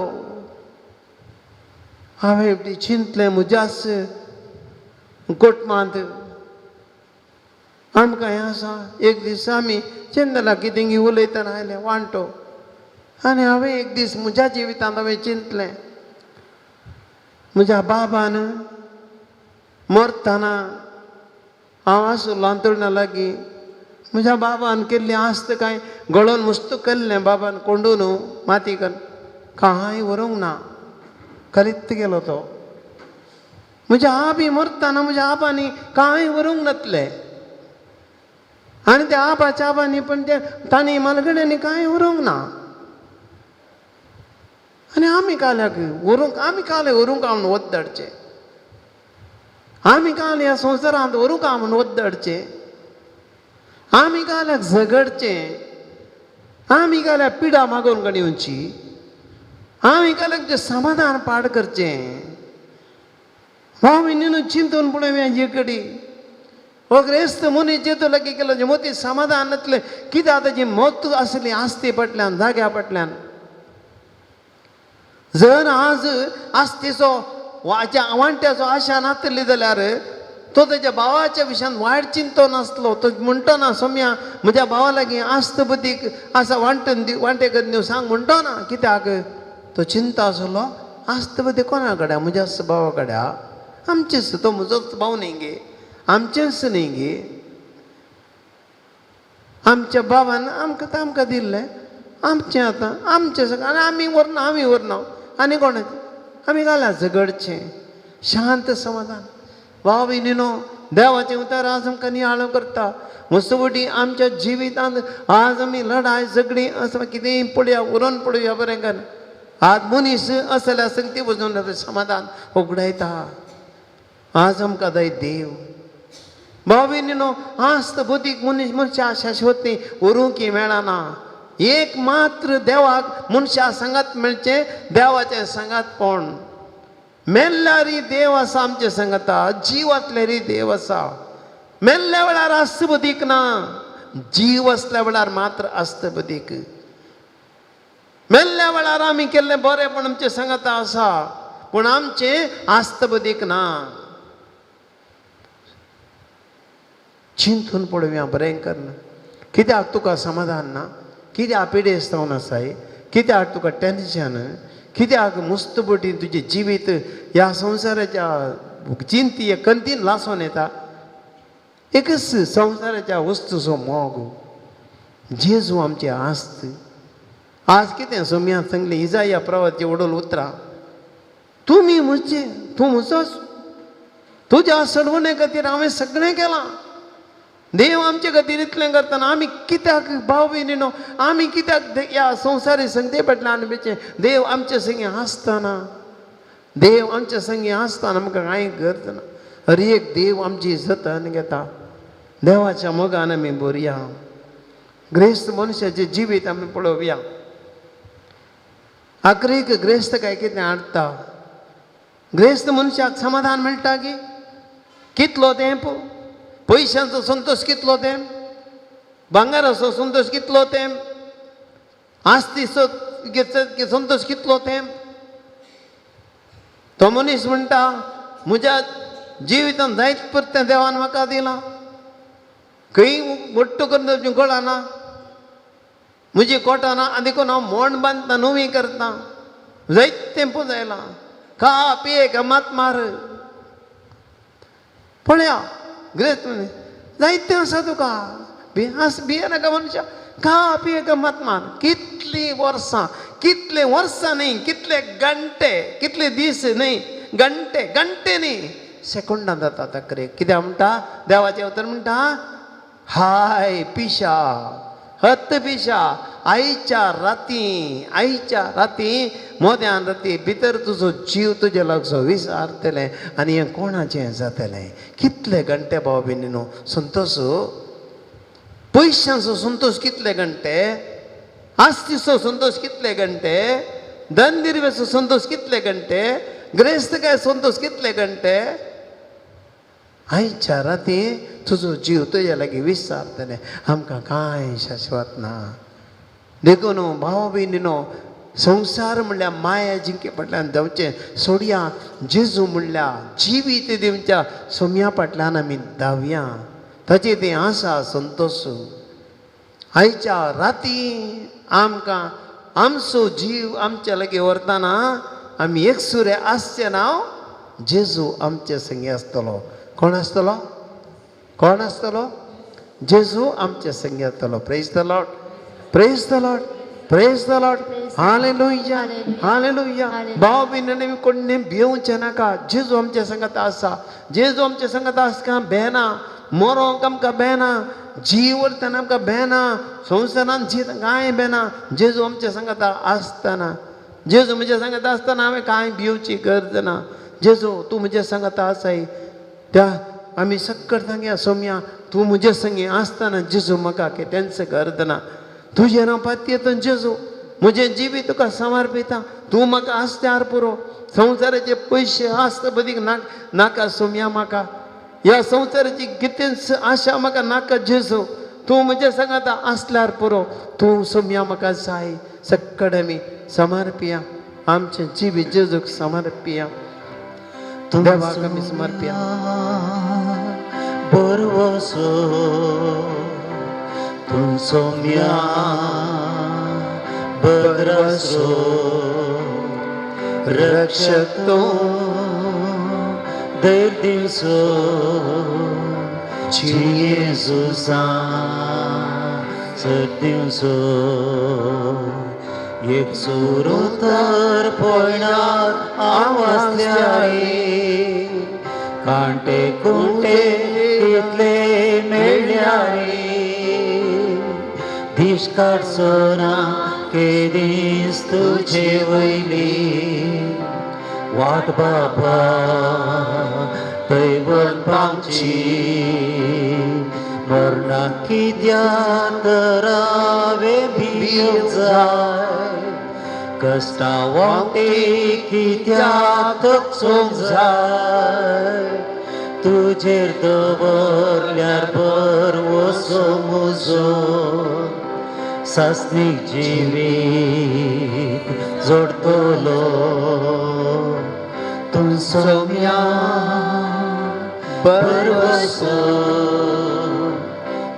हांवें चिंतलें म्हज्याच कुटुंबांत आमकां हें आसा. एक दीस आमी चिंतला कितें उलयतना आयलें वांटो, आनी हांवें एक दीस म्हज्या जिवितांत हांवें चिंतलें म्हज्या बाबान मरतना हांव आसलो अंतुळणा लागीं, म्हज्या बाबान केल्ली आस्त कांय गळोन मस्त केल्लें बाबान कोंडून माती करून कांय व्हरूंक ना, करीत गेलो तो. म्हज्या आबी मरतना म्हज्या आबांनी कांय व्हरूंक नातलें, आनी त्या आबाच्या आबांनी पण ते तांणी मालगड्यांनी कांय व्हरूंक ना. आनी आमी काल्याक व्हरूंक, आमी काले व्हरूंक हांव वद्दडचें, आमी काल ह्या संवसारांत व्हरूंक हांव म्हूण वद्दडचें, आमी काल्याक झगडचें, आमी काल्याक पिडा मागोवन कडेन येवची, आमी काल्याक जें समाधान पाड करचें. भाव न्हू चिंतून पळोवया हे कडेन हो ग्रेस्त मनीस जेजू लागीं केलो मोती समाधान नातलें, कित्याक ताजी मत आसली आस्ती फाटल्यान जाग्या फाटल्यान. जर आज आस्तीचो वांट्याचो आशा नातली जाल्यार तो तेज्या भावाच्या विशयान वायट चिंतो नासलो. तो म्हणटो ना सोम्या म्हज्या भावा लागीं आस्त बुद्दीक आसा वांटून दी वांटे करून दिवं सांग म्हणटो ना, कित्याक तो चिंता आसलो आस्त बुद्दी कोणा कडेन, म्हज्याच भावा कडेन, आमचेच, तो म्हजोच भाव न्ही गे, आमचेंच न्ही गे, आमच्या भावान आमकां आमकां दिल्लें आमचें आतां आमचें सगळें, आनी आमी व्हरना, आमी व्हरना आनी कोणाचें, आमी घाल्या झगडचें. शांत समाधान. भाव भयणीनो, देवाचें उतर आज आमकां नियाळ करता. मस्तपटी आमच्या जिवितांत आज आमी लडाय झगडी असो कितेंय पळया उरोवन पळोवया बरें कर. आज मनीस असल्या संगती वचून समाधान उगडायता. आज आमकां जाय देव. भाव भयणीनो, आस्त बुद्दीक मनीस मनशा शाश्वत न्ही व्हरूंक मेळना. एक मात्र देवाक मनशा सांगात मेळचें, देवाचें सांगातपण. मेल्ल्यारी देव आसा आमचे सांगाता, जीव आसल्यारी देव आसा. मेल्ल्या वेळार आस्त बुद्दीक ना, जीव आसल्या वेळार मात्र आस्त बुद्दीक. मेल्ल्या वेळार आमी केल्लें बरें पण आमचे सांगाता आसा, पूण आमचें आस्त बुद्दीक ना. चिंतून पळोवया बरें करून, कित्याक तुका समाधान ना, कित्याक पिडेस्त जावन आसाय, कित्याक तुका टेन्शन, कित्याक मुस्त बटी तुजें जिवीत ह्या संवसाराच्या चिंती कंतीन लासून येता. एकच संवसाराच्या वस्तूचो मोग. जेजू आमची आस्त. आज कितें सोम्या सांगलें इजाया प्रवाचे वडोल उतरां, तुमी म्हजे, तूं म्हजोच, तुज्या सडवणे खातीर हांवें सगळें केलां. देव आमचे खातीर इतलें करतना आमी कित्याक भाव भयणीनो, आमी कित्याक ह्या संवसारी संगते फाटल्यान आमी देव आमचे संगी आसतना, देव आमचे संगी आसतना आमकां कांय गरज ना. हर एक देव आमची जतन घेता. देवाच्या मोगान आमी भरया. ग्रेस्त मनशाचें जिवीत आमी पळोवया. आखरीक ग्रेस्त काय कितें हाडटा, ग्रेस्त मनशाक समाधान मेळटा की कितलो तेंप. पयशांचो संतोश कितलो तेम, भांगाराचो संतोश कितलो तेम, आस्तीचो संतोश कितलो तेम। तो मनीस म्हणटा म्हज्या जिवितान जायत परतें देवान म्हाका दिलां, खंय मोट्टो करून कळना, म्हजी कोटाना आनी देखून हांव मोंड बांदता, नवी करता, जायतें पुजायलां, खा पिये गमात मार। पळया ग्रेस्त जायतें आसा तुका, भिये नाका मनशा, खा पिये गमात मार। कितलीं वर्सां, कितले वर्सां न्ही, कितले घंटे, कितले दीस न्ही, घंटे घंटे न्ही, सेकंडां जाता तकरे। कित्याक म्हणटा देवाचें उतर म्हणटा, हाय पिशा, हत पिशा, आयच्या राती, आयच्या राती मोद्यान राती भितर तुजो जीव तुजे लागचो विसारतलें आनी हें कोणाचें जातलें। कितले घंटे भाव भयणीनो संतोश, पयशांचो संतोश कितले घंटे, आस्तीचो संतोश कितले घंटे, धनदिरवेचो संतोश कितले घंटे, ग्रेस्तकाय संतोश कितले घंटे। आयच्या राती तुजो जीव तुज्या लागीं विसारतलें, आमकां कांय शाश्वत ना। देखून भाव भयणीनो संवसार म्हणल्यार माया जिंके फाटल्यान धांवचें सोडया, जेजू म्हणल्यार जिवीत दिवच्या सोम्या फाटल्यान आमी धांवया, ताची ती आसा संतोश। आयच्या राती आमकां आमचो जीव आमच्या लागीं व्हरतना आमी एकसुरे आसचें नांव जेजू आमचे संगी आसतलो। कोण आसतलो? कोण आसतलो? जेजू आमचे संगी आसतलो। Praise the Lord, praise the Lord, praise the Lord, hallelujah, hallelujah. भाव भयणींनी कोण भिवचें नाका, जेजू आमचे संगत आसा, जेजू आमचे संगत आसता, बेना मरोंक आमकां बेना, जीव व्हरतना आमकां बेना, संवसारान जीव कांय बेना, जेजू आमचे संगत आसतना, जेजू म्हज्या संगत आसतना हांवें कांय भिवची गरज ना। जेजू तूं म्हज्या संगत आसाय, त्या आमी सक्कड सांगया सोम्या तूं म्हजे संगी आसतना जेजू म्हाका कितेंच गरज ना, तुजेर हांव पातयेता जेजू, म्हजें जिवीत तुका समर्पिता, तूं म्हाका आसत्यार पुरो, संवसाराचे पयशे आसता बदीक नाका सोम्या म्हाका, ह्या संवसाराची कितेंच आशा म्हाका नाका जेजू, तूं म्हज्या सांगाता आसल्यार पुरो, तूं सोम्या म्हाका जाय। सक्कड आमी समर्पिया आमचें जिवीत जेजूक समर्पिया, देवाक आमी समर्पिया। बरवसो तूं सोम्या बद्रसो, रक्षक तूं धैर्य दिवचो, जेजूसा सर दिवचो, एक सुरू तर पळणार आवाजल्यारी, कांटे कुंटे कितले मेळ्ळ्यारी, दीस काडचो ना केदीस तुजे वयली, वाट बाबा थंय वचपाची, मरणाक कित्याक तर हांवें भिवंक जाय, कश्टां वांटे कित्याक थकचोंक जाय, तुजेर दवरल्यार भरवसो म्हजो, सासणीक जिवीत जोडटलो, तूं सोम्या भरवसो,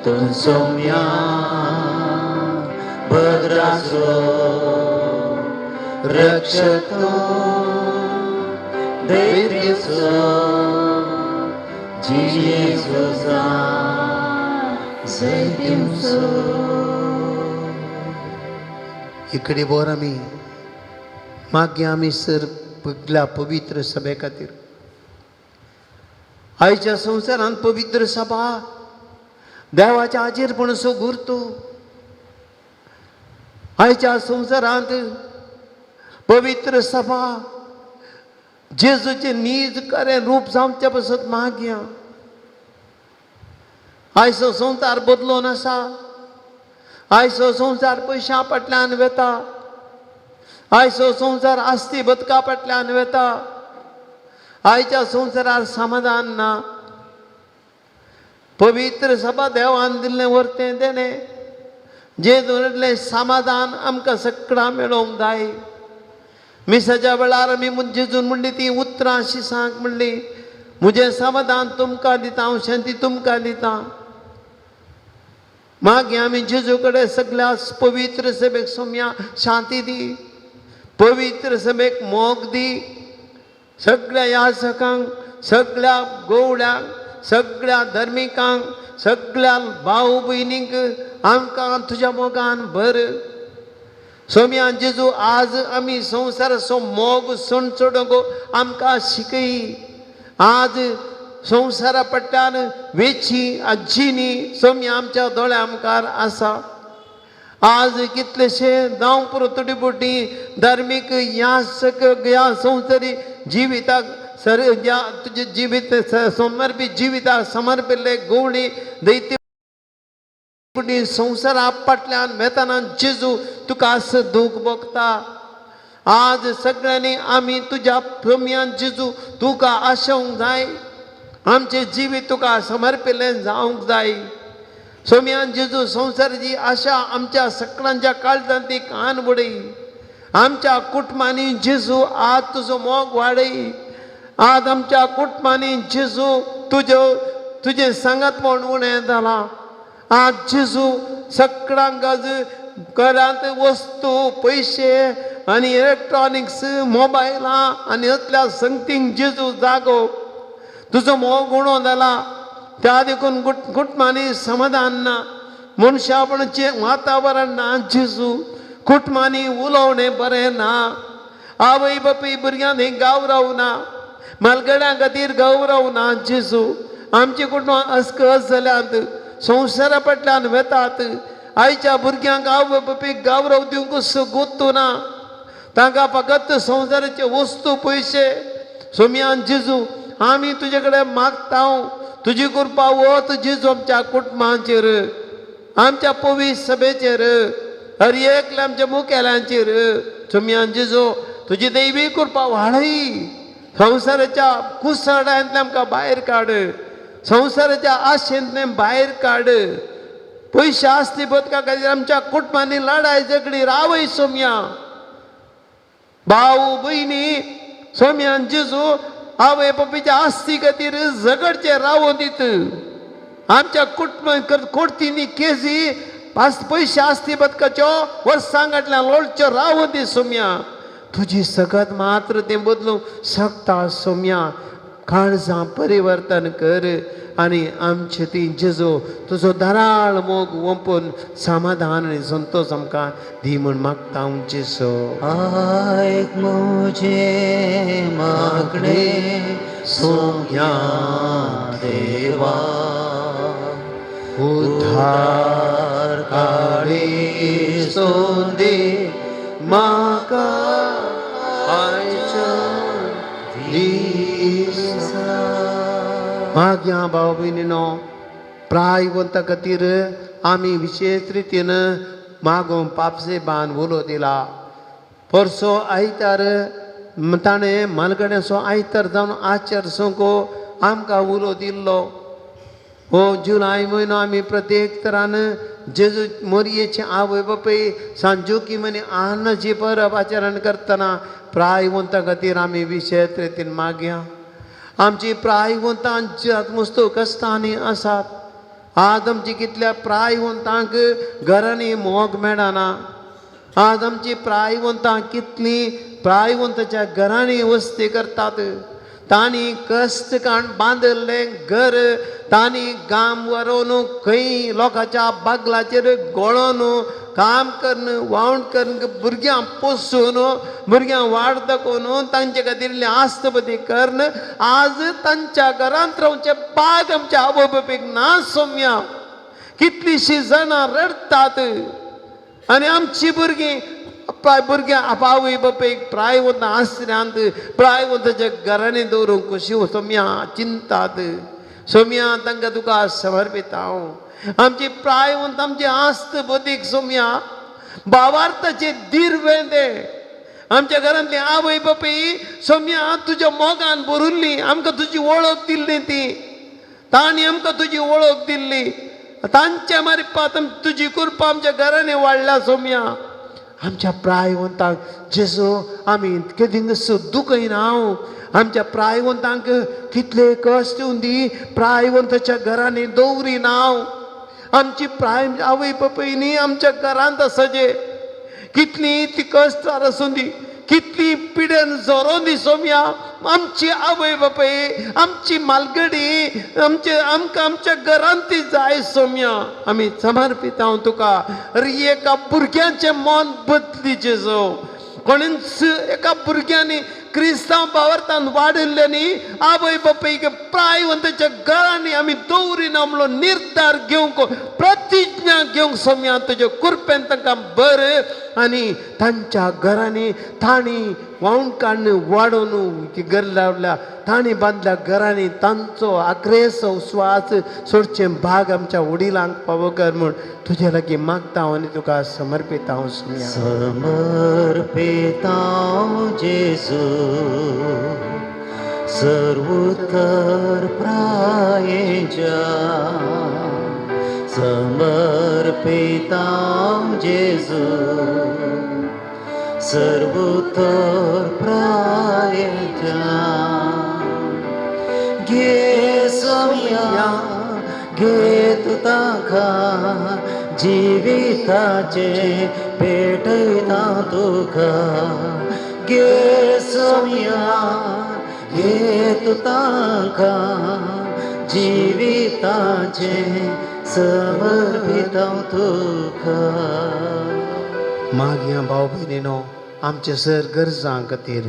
तूं सोम्या भद्रासो, रक्षक तूं धैर्यचो, जेजूसा जय दिवचो। इकडे बोर आमी मागीर आमी सर पगल्या पवित्र सभे खातीर आयच्या संवसारांत पवित्र सभा देवाच्या हाजीरपण सो गुरतो। आयच्या संवसारांत पवित्र सभा जेजूचें नीज खरें रूप जावचे पासत मागया। आयचो संवसार बदलून आसा, आयचो संवसार पयशां फाटल्यान वेता, आयचो संवसार आस्ती बदका फाटल्यान वेता, आयच्या संवसारार समाधान ना। पवित्र सभा देवान दिल्लें वर्तें देणें जेजून समाधान आमकां सगळां मेळोवंक जाय. मिसाच्या वेळार आमी जेजून म्हणली ती उतरां शिसांक म्हणली, म्हजें समाधान तुमकां दिता हांव, शांती तुमकां दिता. मागीर आमी जेजू कडेन सगळ्या पवित्र सभेक सोम्या शांती दी, पवित्र सभेक मोग दी, सगळ्या याचकांक, सगळ्या गोवड्यांक, सगळ्या धर्मिकांक, सगळ्या भाव भयणींक आमकां तुज्या मोगान भर. सोम्या जेजू आज आमी संवसाराचो मोग सोडूंक आमकां शिकय. आज संवसारा पट्ट्यान वेची आजीनी सोम्या आमच्या दोळ्या मुखार आसा. आज कितलेशे जावं पुरो तुटी पुटी धार्मीक यासक ह्या संवसारी जिविताक सर ह्या तुजें जिवीत समर्पीत जिविताक समर्पिल्ले गोवणी दैत्य पुटी संवसारा फाटल्यान वेताना जेजू तुका असो दूख भोगता. आज सगळ्यांनी आमी तुज्या सोम्यान जेजू तुका आशोवंक जाय, आमचें जिवीत तुका समर्पिल्लें जावंक जाय. सोम्यान जेजू संवसाराची आशा आमच्या सगळ्यांच्या काळजांत ती कान बुडय. आमच्या कुटुंबांनी जेजू आज तुजो मोग वाडय. आज आमच्या कुटुंबांनी जेजू तुज्यो तुजें सांगात म्हण उणें जालां. आज जेजू सगळ्यांक आज घरांत वस्तू पयशे आनी इलेक्ट्रॉनिक्स मोबायलां आनी असल्या संगतींक जेजू जागो तुजो मोग उणो जाला. त्या देखून कुटुंबांनी समाधान ना, मनशापणाचें वातावरण ना जेजू, कुटुंबांनी उलोवणें बरें ना, आवय बापूय भुरग्यांनी गौरव ना, म्हालगड्यां खातीर गौरव ना जेजू. आमची कुटुंबां अस्कस जाल्यांत, संवसारा फाटल्यान वेतात. आयच्या भुरग्यांक आवय बापूयक गौरव दिवंक गोत्तू ना, तांकां फकत संवसाराचे वस्तू पयशे. सोम्यान जेजू आमी तुजे कडेन मागता, तुजी कृपा वत जेजू आमच्या कुटुंबांचेर, आमच्या पवित्र सभेचेर, हर एकल्या आमच्या मुखेल्यांचेर. सोम्यान जेजू तुजी दैवी कृपा वाडय. संवसाराच्या कुसडांतल्यान आमकां भायर काड, संवसाराच्या आशेंतल्यान भायर काड. पयशे आसली बदका खातीर आमच्या कुटुंबांनी लडाय झगडी रावय सोम्या. भाऊ भयणी सोम्यान जेजू आवय बापायच्या आस्ती खातीर झगडचे रावोन दित. आमच्या कुटुंबान कोर्तींनी केजी पयशे आसती बदकाच्यो वर्सां फाटल्यान लोळच्यो रावोन दी सोम्या. तुजी सगत मात्र तें बदलूंक शकता सोम्या. काळजां परिवर्तन कर आनी आमचे ती जेजू तुजो दराळ मोग ओंपून समाधान आनी संतोश आमकां दी म्हूण मागता हांव जेजू. आयक म्हजें मागणें सोम्या देवा, उद्धार काळी सोंदी म्हाका आयच्या दिसा. मागया भाव भयणीनो, प्रायवंता खातीर आमी विशेश रितीन मागोवंक पापसेबान उलो दिला. परसो आयतार ताणें म्हालगड्याचो आयतार जावन आचार संको आमकां उलो दिल्लो. हो जुलय म्हयनो आमी प्रत्येक तरान जेजू मोरयेचे आवय बापूय सांजोकी आनी आन्नाची परब आचरण करतना प्रायवंता खातीर आमी विशेश रितीन मागया. आमची प्रायवंतांची मस्तू कश्टांनी आसात. आज आमची कितल्या प्रायवंतांक घरांनी मोग मेळना. आज आमची प्रायवंतां कितलीं प्रायवंताच्या घरांनी वस्ती करतात. तांणी कश्ट काण बांदिल्लें घर तांणी गाम व्हरोन खंय लोकांच्या बागलाचेर गळोन काम करून वावण करून भुरग्यांक पोसून भुरग्यांक वाड दाखोवन तांचे खातीर इल्ली आस्तपती करून आज तांच्या घरांत रावचे बाग आमच्या आवय बापायक ना सोम्या. कितलींशीं जाणां रडटात आनी आमची भुरगीं भुरग्यां आवय बापायक प्रायवंत आसऱ्यांत प्रायवंताच्या घरांनी दवरूंक कशी सोम्या चिंतात. सोम्या तांकां तुका समर्पिता हांव. आमची प्रायवंत आमची आस्त बदीक सोम्या भावार्थाचे दिर्वें तें. आमच्या घरांतली आवय बापूय सोम्या तुज्या मोगान भरुल्ली, आमकां तुजी वळख दिल्ली ती. तांणी आमकां तुजी वळख दिल्ली. तांच्या मारिपात तुजी कृपा आमच्या घरांनी वाडल्या सोम्या. आमच्या प्रायवंतांक जेजू आमी इतके दीस दुखयना हांव. आमच्या प्रायवंतांक कितले कश्ट दी प्रायवंताच्या घरांनी दवरिना हांव. आमची प्राय आवय बापूय आमच्या घरांत आसा जे कितली ती कश्ट आसूं दी, कितली पिडेन जोरोन दी सोम्या. आमची आवय बापूय, आमची मालगडी, आमचे आमकां आमच्या घरांत ती जाय सोम्या. आमी समर्पित हांव तुका. अरे एका भुरग्यांचें मन बदली जेजू. कोणीच एका भुरग्यांनी क्रिस्तांव भावार्थान वाडिल्ले न्ही आवय बापूयक प्रायवंताच्या घरांनी आमी दवरिना म्हणून निर्धार घेवंक, प्रतिज्ञा घेवंक सोम्या. तुजे कृपेन तांकां बरें आनी तांच्या घरांनी तांणी व्हांवन काडून वाडोवन घर लावल्या, तांणी बांदल्या घरांनी तांचो आक्रेसो स्वास सोडचें भाग आमच्या वडिलांक पावो कर म्हूण तुजे लागीं मागता हांव आनी तुका समर्पित हांव सोम्या. समर्पितां जेजू सर्वोत्तर प्रायेच्या, समर्पितां जेजू सर्वोत्तर प्रायेच्या. घे सोम्या, घे तूं तांकां, जिविताचे पेटयता तुका. घे सोम्या, घे तूं तांकां, जिविताचे समर्पितां तुका. मागया भाव भयणीनो आमचे सर गरजां खातीर.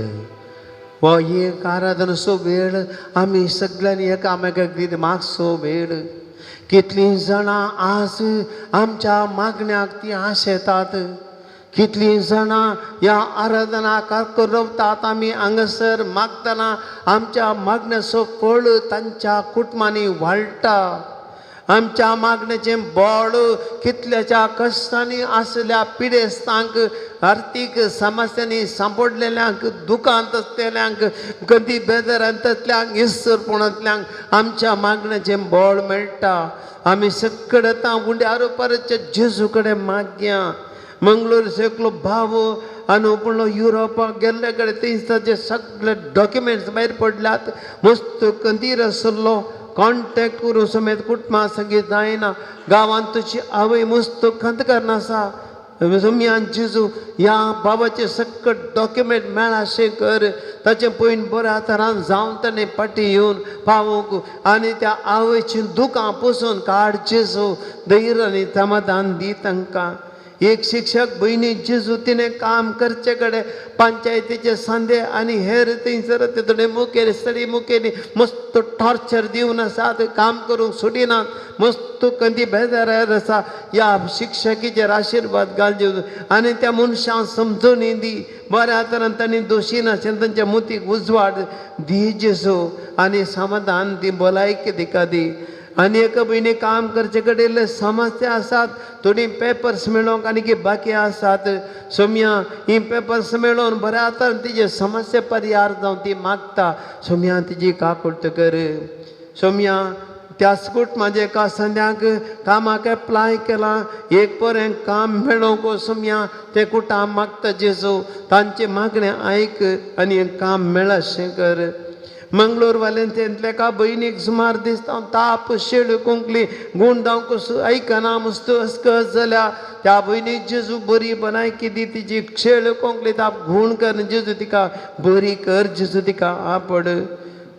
हो एक आराधनाचो वेळ आमी सगळ्यांनी एकामेकाक दीत मागचो वेळ. कितलीं जाणां आज आमच्या मागण्याक ती आशेतात. कितलीं जाणां ह्या आराधना रवतात. आमी हांगासर मागतना आमच्या मागण्याचो फळ तांच्या कुटुंबांनी वाडटा. आमच्या मागण्याचें बोड कितल्याच्या कश्टांनी आसल्या पिडेस्तांक, आर्थीक समस्यांनी सांपडलेल्यांक, दुकांत आसलेल्यांक, गदी बेजारांतल्यांक, इसरपणांतल्यांक आमच्या मागण्याचें बोळ मेळटा. आमी सगळे आतां उंड्यार परत जेजू कडेन मागया. मंगळूर एकलो भाव आनी पूण युरोपाक गेल्ले कडेन थंय ताजे सगळे डॉक्युमेंट्स भायर पडल्यात. मस्त कंदीर आसलो, कॉन्टेक्ट करूं समेत कुटुंबा संगीत जायना. गांवांत तुजी आवय मस्त खंत आसा. सोम्यान जेजू ह्या बाबाचे सगळे डॉक्युमेंट मेळाशें कर. ताचें पयन बऱ्या तरान जावन ताणें फाटीं येवन पावोवंक आनी त्या आवयचीं दुकां पुसून काड जेजू. धैर्य आनी समाधान दी तांकां. एक शिक्षक भयणी जेजू, तिणें काम करचे कडेन पंचायतीचे सांदे आनी हेर थंयसर ते थोडे मुखेली सडी मुखेली मस्त टॉर्चर दिवन आसात, काम करूंक सुटिनात, मस्त कंदी बेजारार आसा. ह्या शिक्षकीचेर आशिर्वाद घाल जेजू आनी त्या मनशांक समजून दी. बऱ्या तरान तांणी दोशी नाशिल्लें तांच्या मुतीक उजवाड दी जेजू आनी समाधान दी, भलायकी तिका दी. आनी एका भयणी काम करचे कडेन समस्या आसात, थोडीं पेपर्स मेळोवंक आनी बाकी आसात. सोम्या ही पेपर्स मेळोवन बऱ्या तरान तिजे समस्या परिहार जावन ती मागता. सोम्या तिजी काकुळट कर. सोम्या त्या स्कूट म्हाजे एका संद्याक कामाक एप्लाय केलां, एक बरें काम मेळोवंक सोम्या ते कुटां मागता जेजू. तांचें मागणें आयक आनी काम मेळाशें कर. मंगळूर वाल्यांतल्या एका भयणीक सुमार दिसता ताप, शेळ कोंकली, गूण जावंक आयकना, मस्त अस्कस जाल्या. त्या भयणीक जेजू बरी भलायकी दी. तिजी शेळ कोंकली ताप गूण कर जेजू, तिका बरी कर जेजू, तिका आपड.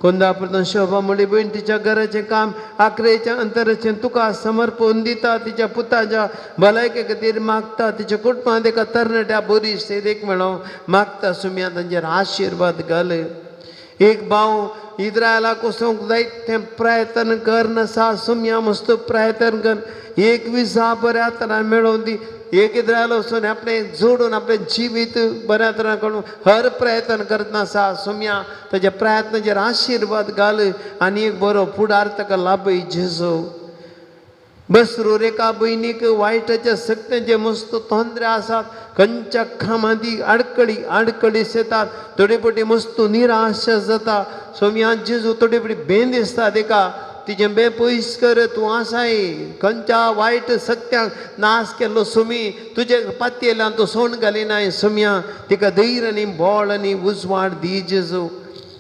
कोंदापुरतून शोभा म्हणली भयण तिच्या घराचें काम आकरेच्या अंतराचें तुका समर्पण दिता. तिच्या पुताच्या भलायके खातीर मागता. तिच्या कुटुंबांत एका तरणाट्या बरी सेरेक मेळोवं मागता. सुम्या तांचेर आशिर्वाद घाल. एक भाव इस्रायलाक वचूंक जाय तें प्रयत्न कर आसा. सुम्या मस्त प्रयत्न कर, एक विजा बऱ्या तरान मेळोवन दी. एक इस्रायल वचून आपणें जोडून आपलें जिवीत बऱ्या तरान करून हर प्रयत्न करतना आसा. सुम्या ताच्या प्रयत्नाचेर आशिर्वाद घाल आनी एक बरो फुडार ताका लाभय जेजू. बसरूर एका भयणीक वायटाच्या सक्त्यांचे मस्त तोंदरे आसात. खंयच्या कामांती आडकळी आडकळी येतात, थोडे फावटी मस्त निराश जाता. सोम्या जेजू थोडे फावटी बेन दिसता तिका. तिजें बे पयस कर तूं आसाय खंयच्या वायट सत्यांक नाश केल्लो सुमी तुजे पातयेल्यान तूं सोण घालिनाय सुमया तिका धैर्य आनी बोळ आनी उजवाड दी जेजू.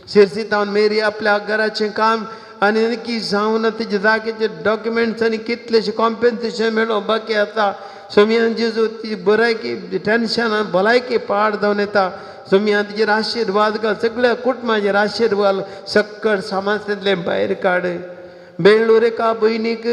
शिरसीतावन मेरी आपल्या घराचें काम आनी नक्की जावन तेजे जाग्याचे डॉक्युमेंट्स आनी कितलेशे कॉम्पेन्सेशन मेळोवंक बाकी आसा. सोमयान जेजू ती बरायकी टेन्शनान भलायकी पाड जावन येता. सोमयान तिजेर आशिर्वाद घाल सगळ्या कुटुंबाचेर आशिर्वाद सक्कड समाजांतलें भायर काड. बेळूर एका भयणीक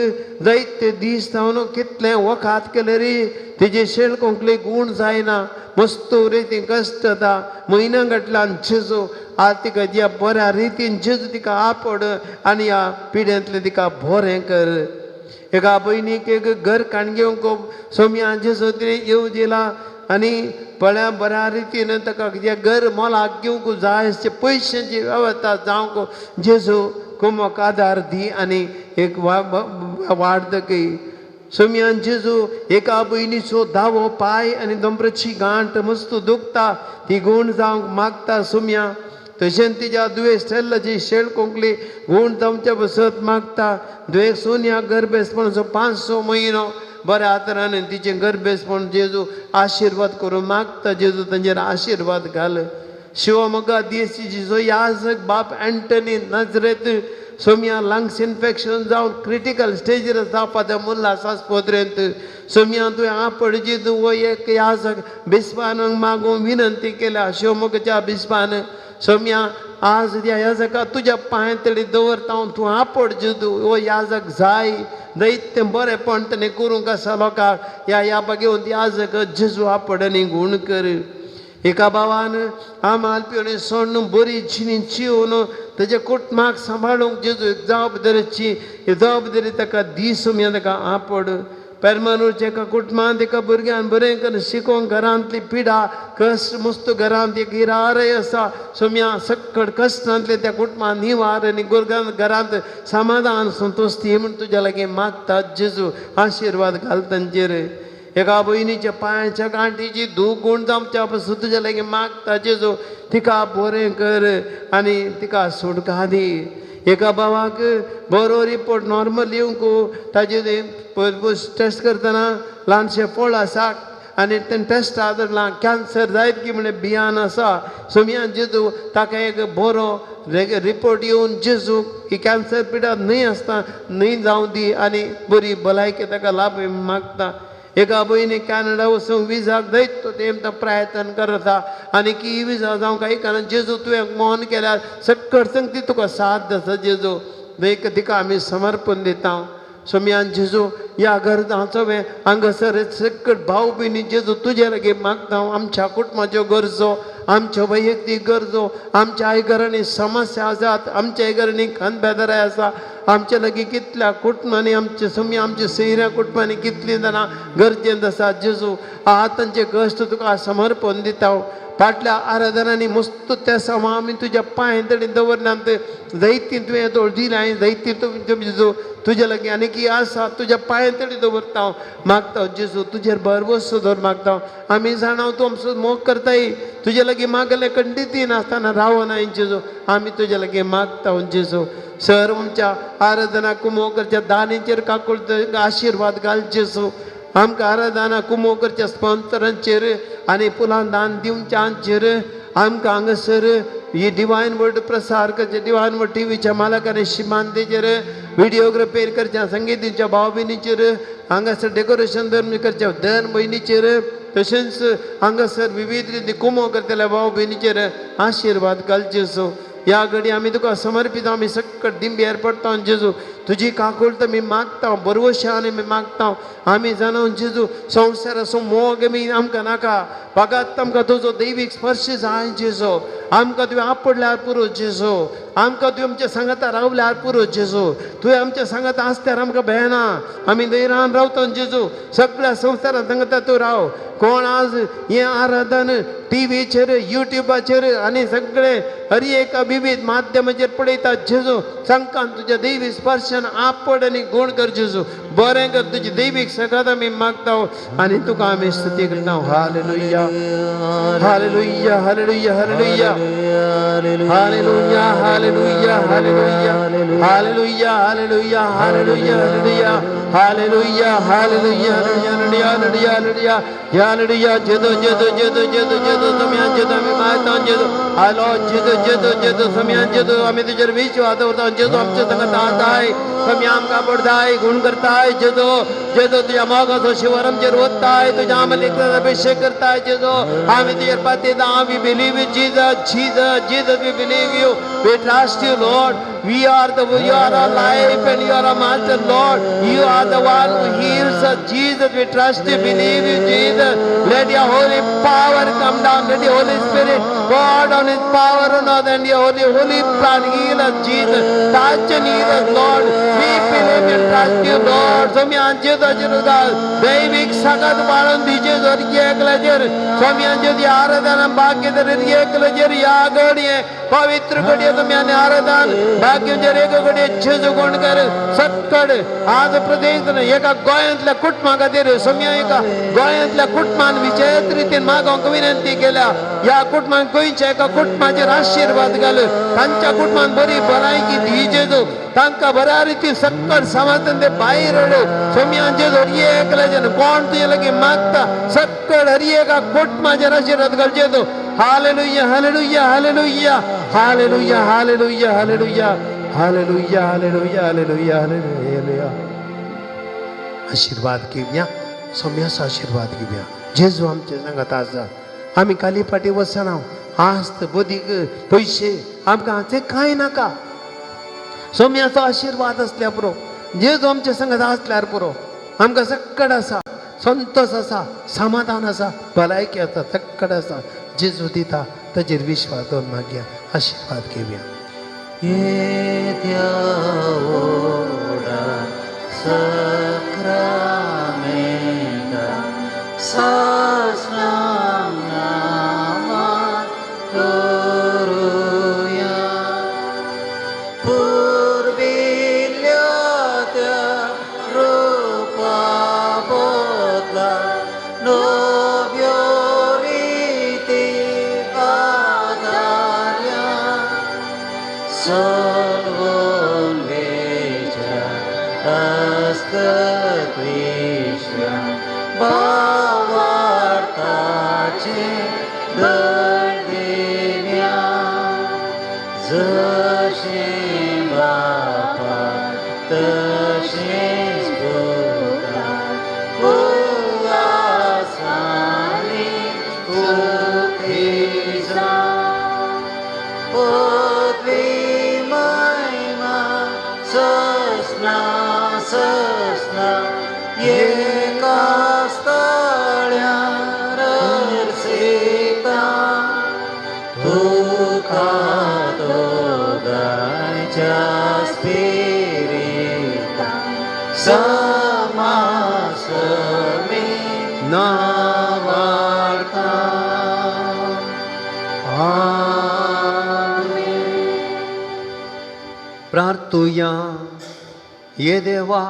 जायते दीस जावन कितलें वखात केलें रे तेजे शेळ कोंकले गूण जायना मस्त रितीन कश्ट जाता म्हयन्या गटल्यान जेजू आज तिका ज्या बऱ्या रितीन जेजू तिका आपड आनी ह्या पिड्यांतलें तिका बरें कर. एका भयणीक एक घर काण घेवंक सोमया जेजू तिणें येवजिला आनी पळ्या बऱ्या रितीन ताका जें घर मोलाक घेवंक जाय अशे पयशांची वेवस्था जावंक जेजू कुमक आदार दी आनी एक वाड दकय. सोमयान जेजू एका भयणीचो दावो पांय आनी दोंबराची गांठ मस्त दुखता ती गूण जावंक मागता सोमया. तशेंच तिज्या दुयेंस स्टेल्लाची शेळ कोंकली गूण जावच्या बसत मागता. दुयेंस सोनिया गर्भेसपणाचो 5-6 म्हयनो बऱ्या तरान तिचें गर्भेसपण जेजू आशिर्वाद करून मागता. जेजू तांचेर आशिर्वाद घाल. शिवमोगा देसीचो याजक बाप एंटनी नजरेत सोमया लंग्स इन्फेक्शन जावन क्रिटिकल स्टेजीर आसा फादर मुल्लास आस्पत्रेंत. सोमया तुवें आपड जेजू हो एक याजक बिस्पान मागूंक विनंती केल्या शिवमोगाच्या बिस्पान. सोमया आज त्या याजका तुज्या पांय तडी दवरता तूं आपड जेजू हो याजक जाय दैत्य बरेंपण तेणें करूंक आसा लोकांक ह्या ह्या घेवन याजक जेजू आपड आनी गूण कर. एका भावान आमाल पिवणे सोडून बरी जिणी चिवन तेज्या कुटुंबाक सांबाळूंक जेजू जबाबदारीची जबाबदारी ताका दी सोमया ताका आपड. पेरमानूरच्या एका कुटुंबांत एका भुरग्यान बरें करून शिकोवंक घरांतली पिडा कश्ट मस्त घरांत एक हिरारय आसा सोमया सक्कड कश्टांतले त्या कुटुंबान निवार आनी घरांत समाधान संतोश्टी म्हूण तुज्या लागीं मागता जेजू आशिर्वाद घाल तांचेर. एका भयणीच्या पांयाच्या गांठीची दूख गूण जावच्या पासून तुज्या लागीं मागता जेजू तिका बरें कर आनी तिका सुटका दी. एका भावाक बरो रिपोर्ट नॉर्मल येवंक ताजे टेस्ट करतना ल्हानशें फळ आसा आनी तें टेस्ट आदरलां कॅन्सर जायत की म्हळ्यार भियान आसा. सोमयान जेजू ताका एक बरो रिपोर्ट येवन जेजू ही कॅन्सर पिडा न्हय आसता न्हय जावं दी आनी बरी भलायकी ताका लाभ मागता. एका भयणी कॅनडा वचूंक विजाक जायत तो तेम तो प्रयत्न करता आनी की विजा जावंक आयकना जेजू तुवें मौन केल्यार सक्कड संगती तुका साथ आसा जेजू देख तिका आमी समर्पण दिता. सोमयान जेजू ह्या गरजांचो हांगासर सक्कड भाव भयणी जेजू तुजे लागीं मागता. आमच्या कुटुंबाच्यो गरजो आमच्यो वैयक्तीक गरजो आमच्या आई घरांनी समस्या आसात आमच्या घरांनी खनबेदराय आसा आमच्या लागीं कितल्या कुटुंबांनी आमचे सोमया आमच्या सैऱ्या कुटुंबांनी कितलीं जाणां गरजेंत आसा जेजू आ तांचे कश्ट तुका समर्पण दिता. फाटल्या आराधनांनी मस्त त्या समा आमी तुज्या पांय तडी दवरनात जायती तुवें दोळ दिलाय जायती तूं जेजू तुज्या लागीं आनी की आसा तुज्या पांय तडी दवरता मागता जेजू तुजेर भरवसो दवर मागता. आमी जाणा तूं आमचो मोग करताय तुज्या लागीं मागलें कंडिती नासतना रावनाय जेजू आमी तुज्या लागीं मागता जेजू. सर आमच्या आराधना कुमो करच्या दानीचेर काकूळ आशिर्वाद घाल जेजू. आमकां आराधना कुमो करच्या स्पॉन्सरांचेर आनी फुलां दान दिवच्यांचेर आमकां हांगासर ही डिवायन वर्ड प्रसार करचे डिवायन वर्ड टिवीच्या मालकांनी शिमांतेचेर व्हिडियोग्राफीर करच्या संगीतीच्या भाव भयणीचेर हांगासर डेकोरेशन धर्म करच्या दर भयणीचेर तशेंच हांगासर विविध रिती कुमो करतल्या भाव भयणीचेर आशिर्वाद घाल जेजू. ह्या घडी आमी तुका समर्पित आमी सक्कट दिंब्यार पडटा जेजू तुजी काकूळत आमी मागता बरवशान आमी मागता. आमी जाणा जेजू संवसाराचो मोग आमी आमकां नाका फकत आमकां तुजो दैवीक स्पर्श जाय जेजू. आमकां तुवें आपडल्यार पुरो जेजू आमकां तुवें आमच्या सांगाता रावल्यार पुरो जेजू. तुवें आमच्या सांगाता आसल्यार आमकां भंयना आमी धैर्यान रावता जेजू. सगळ्या संवसारान सांगता तूं राव. कोण आज हें आराधन टिवीचेर युट्युबाचेर आनी सगळे हर एका विविध माध्यमाचेर पळयता जेजू तांकां तुज्या दैवी स्पर्शन आपड आनी गूण कर जेजू. बरें कर तुजी दैवीक सगळ्यात आमी मागता आनी तुका आमी स्तुती करता. Hallelujah hallelujah hallelujah hallelujah hallelujah hallelujah hallelujah hallelujah hallelujah hallelujah hallelujah hallelujah hallelujah hallelujah hallelujah hallelujah. जेदो जेदो जेदो जेदो जेदो सोम्यान जेदो आमी मागता जेदो हालो जेदो जेदो जेदो सोम्यान जेदो आमी तुजेर विश्वास दवरता जेदो आमचे संगत आसाय सोम्या आमकां बडदाय गुण करताय जेदो जेदो तुज्या मोगाचो शिवर आमचेर वताय तुज्या आमलेक अभिषेक करताय जेदो आमी तुजेर पातेता. We believe in Jesus, Jesus, Jesus, we believe you, we trust you, Lord. We are the, you are our life and you are our master, Lord. You are the one who heals us, Jesus. We trust you, believe you, Jesus. Let your holy power come down. Let your Holy Spirit pour down His power on us and your holy, holy plan heal us, Jesus. Touch and heal us, Lord. We believe and trust you, Lord. सोम्यांचे तुजेर दैवीक सगळ्यात बाळून दिजे एकल्याचेर सोम्यांचे ती आराधना भाग्य तर एकल्याचेर ह्या घडये पवित्र घडये तुमी आनी आराधन भाग्यचेर एक घडये जेजू कोण कर सक्कड आज प्रदेश एका गोंयांतल्या कुटुंबा खातीर सोम्या एका गोंयांतल्या कुटुंबान विशेष रितीन मागोवंक विनंती केल्या. ह्या कुटुंबान गोंयच्या एका कुटुंबाचेर आशिर्वाद घाल, तांच्या कुटुंबान बरी भलायकी दी जेजू, तांकां बऱ्या रितीन सक्कड समाजान ते भायर हाड. सोम्यांचे हर एकल्याचेर कोण तुजे लागीं मागता सक्कड हर एका कुटुंबाचेर आशिर्वाद घाल जेजू. Hallelujah hallelujah hallelujah hallelujah hallelujah hallelujah hallelujah hallelujah hallelujah hallelujah. आशिर्वाद घेवया, सोम्याचो आशिर्वाद घेवया. जेजू आमचे सांगात आसा. आमी खाली फाटी वचना. आस्त बदीक पयशे आमकां ते कांय नाका. सोम्याचो आशिर्वाद आसल्यार पुरो, जेजू आमचे संगत आसल्यार पुरो. आमकां सक्कड आसा, संतोष आसा, समाधान आसा, भलायकी आसा, सक्कड आसा. जेजू दिता ताजेर विश्वास दवरून मागया आशिर्वाद घेवया. येद्या व्हडा सक्रामेंता सासणां नांवान करुया. पुर्विल्ल्या त्या रुपा बदला नव्यो रिती आदारया. सलवून वेच्या अस्कत्विश्या भावार्थाचे दर्दिव्या. जशें बापा तशेंच पुता उल्हासांनी स्तुती जावं. पदवी महिमा ससना ससना एका स्थळ्यार अर्सिता. तुका दोगांयच्या स्पिरिता समासमी नावार्ता. आमेन. प्रार्थुया. ये देवा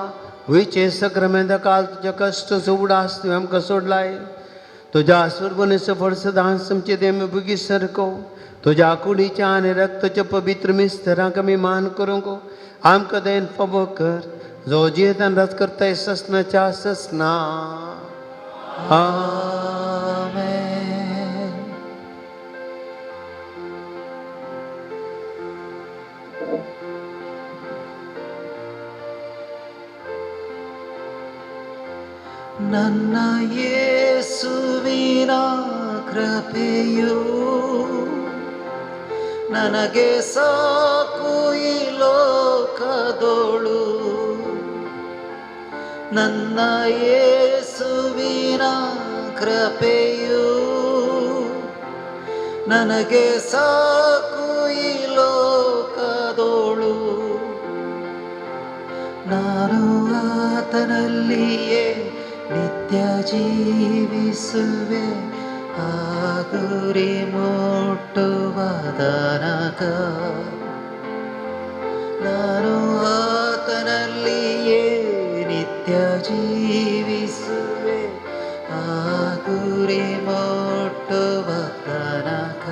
वयचे सक्रमेंत काल तुज्या कश्ट उडास तुवें आमकां सोडलाय. तुज्या सुरबनेचो फळ सदांच आमचे देम बुगी सारको तुज्या कुडीच्या आनी रक्ताच्या पवित्र मिस्तरांक आमी मान करूंक आमकां दयेन फावो कर, जो जियेतान राज करताय ससनाच्या ससना. आमेन. ನನ್ನ ಯೇಸುವಿನ ಕೃಪೆಯು ನನಗೆ ಸಾಕು ಈ ಲೋಕದೋಳು. ನನ್ನ ಯೇಸುವಿನ ಕೃಪೆಯು ನನಗೆ ಸಾಕು ಈ ಲೋಕದೋಳು. ನಾನು ಆತನಲ್ಲಿಯೇ ನಿತ್ಯ ಜೀವಿಸುವೆ, ಆ ಗುರಿ ಮುಟ್ಟುವ ತನಕ. ನಾನು ಆತನಲ್ಲಿಯೇ ನಿತ್ಯ ಜೀವಿಸುವೆ ಆ ಗುರಿ ಮುಟ್ಟುವ ತನಕ.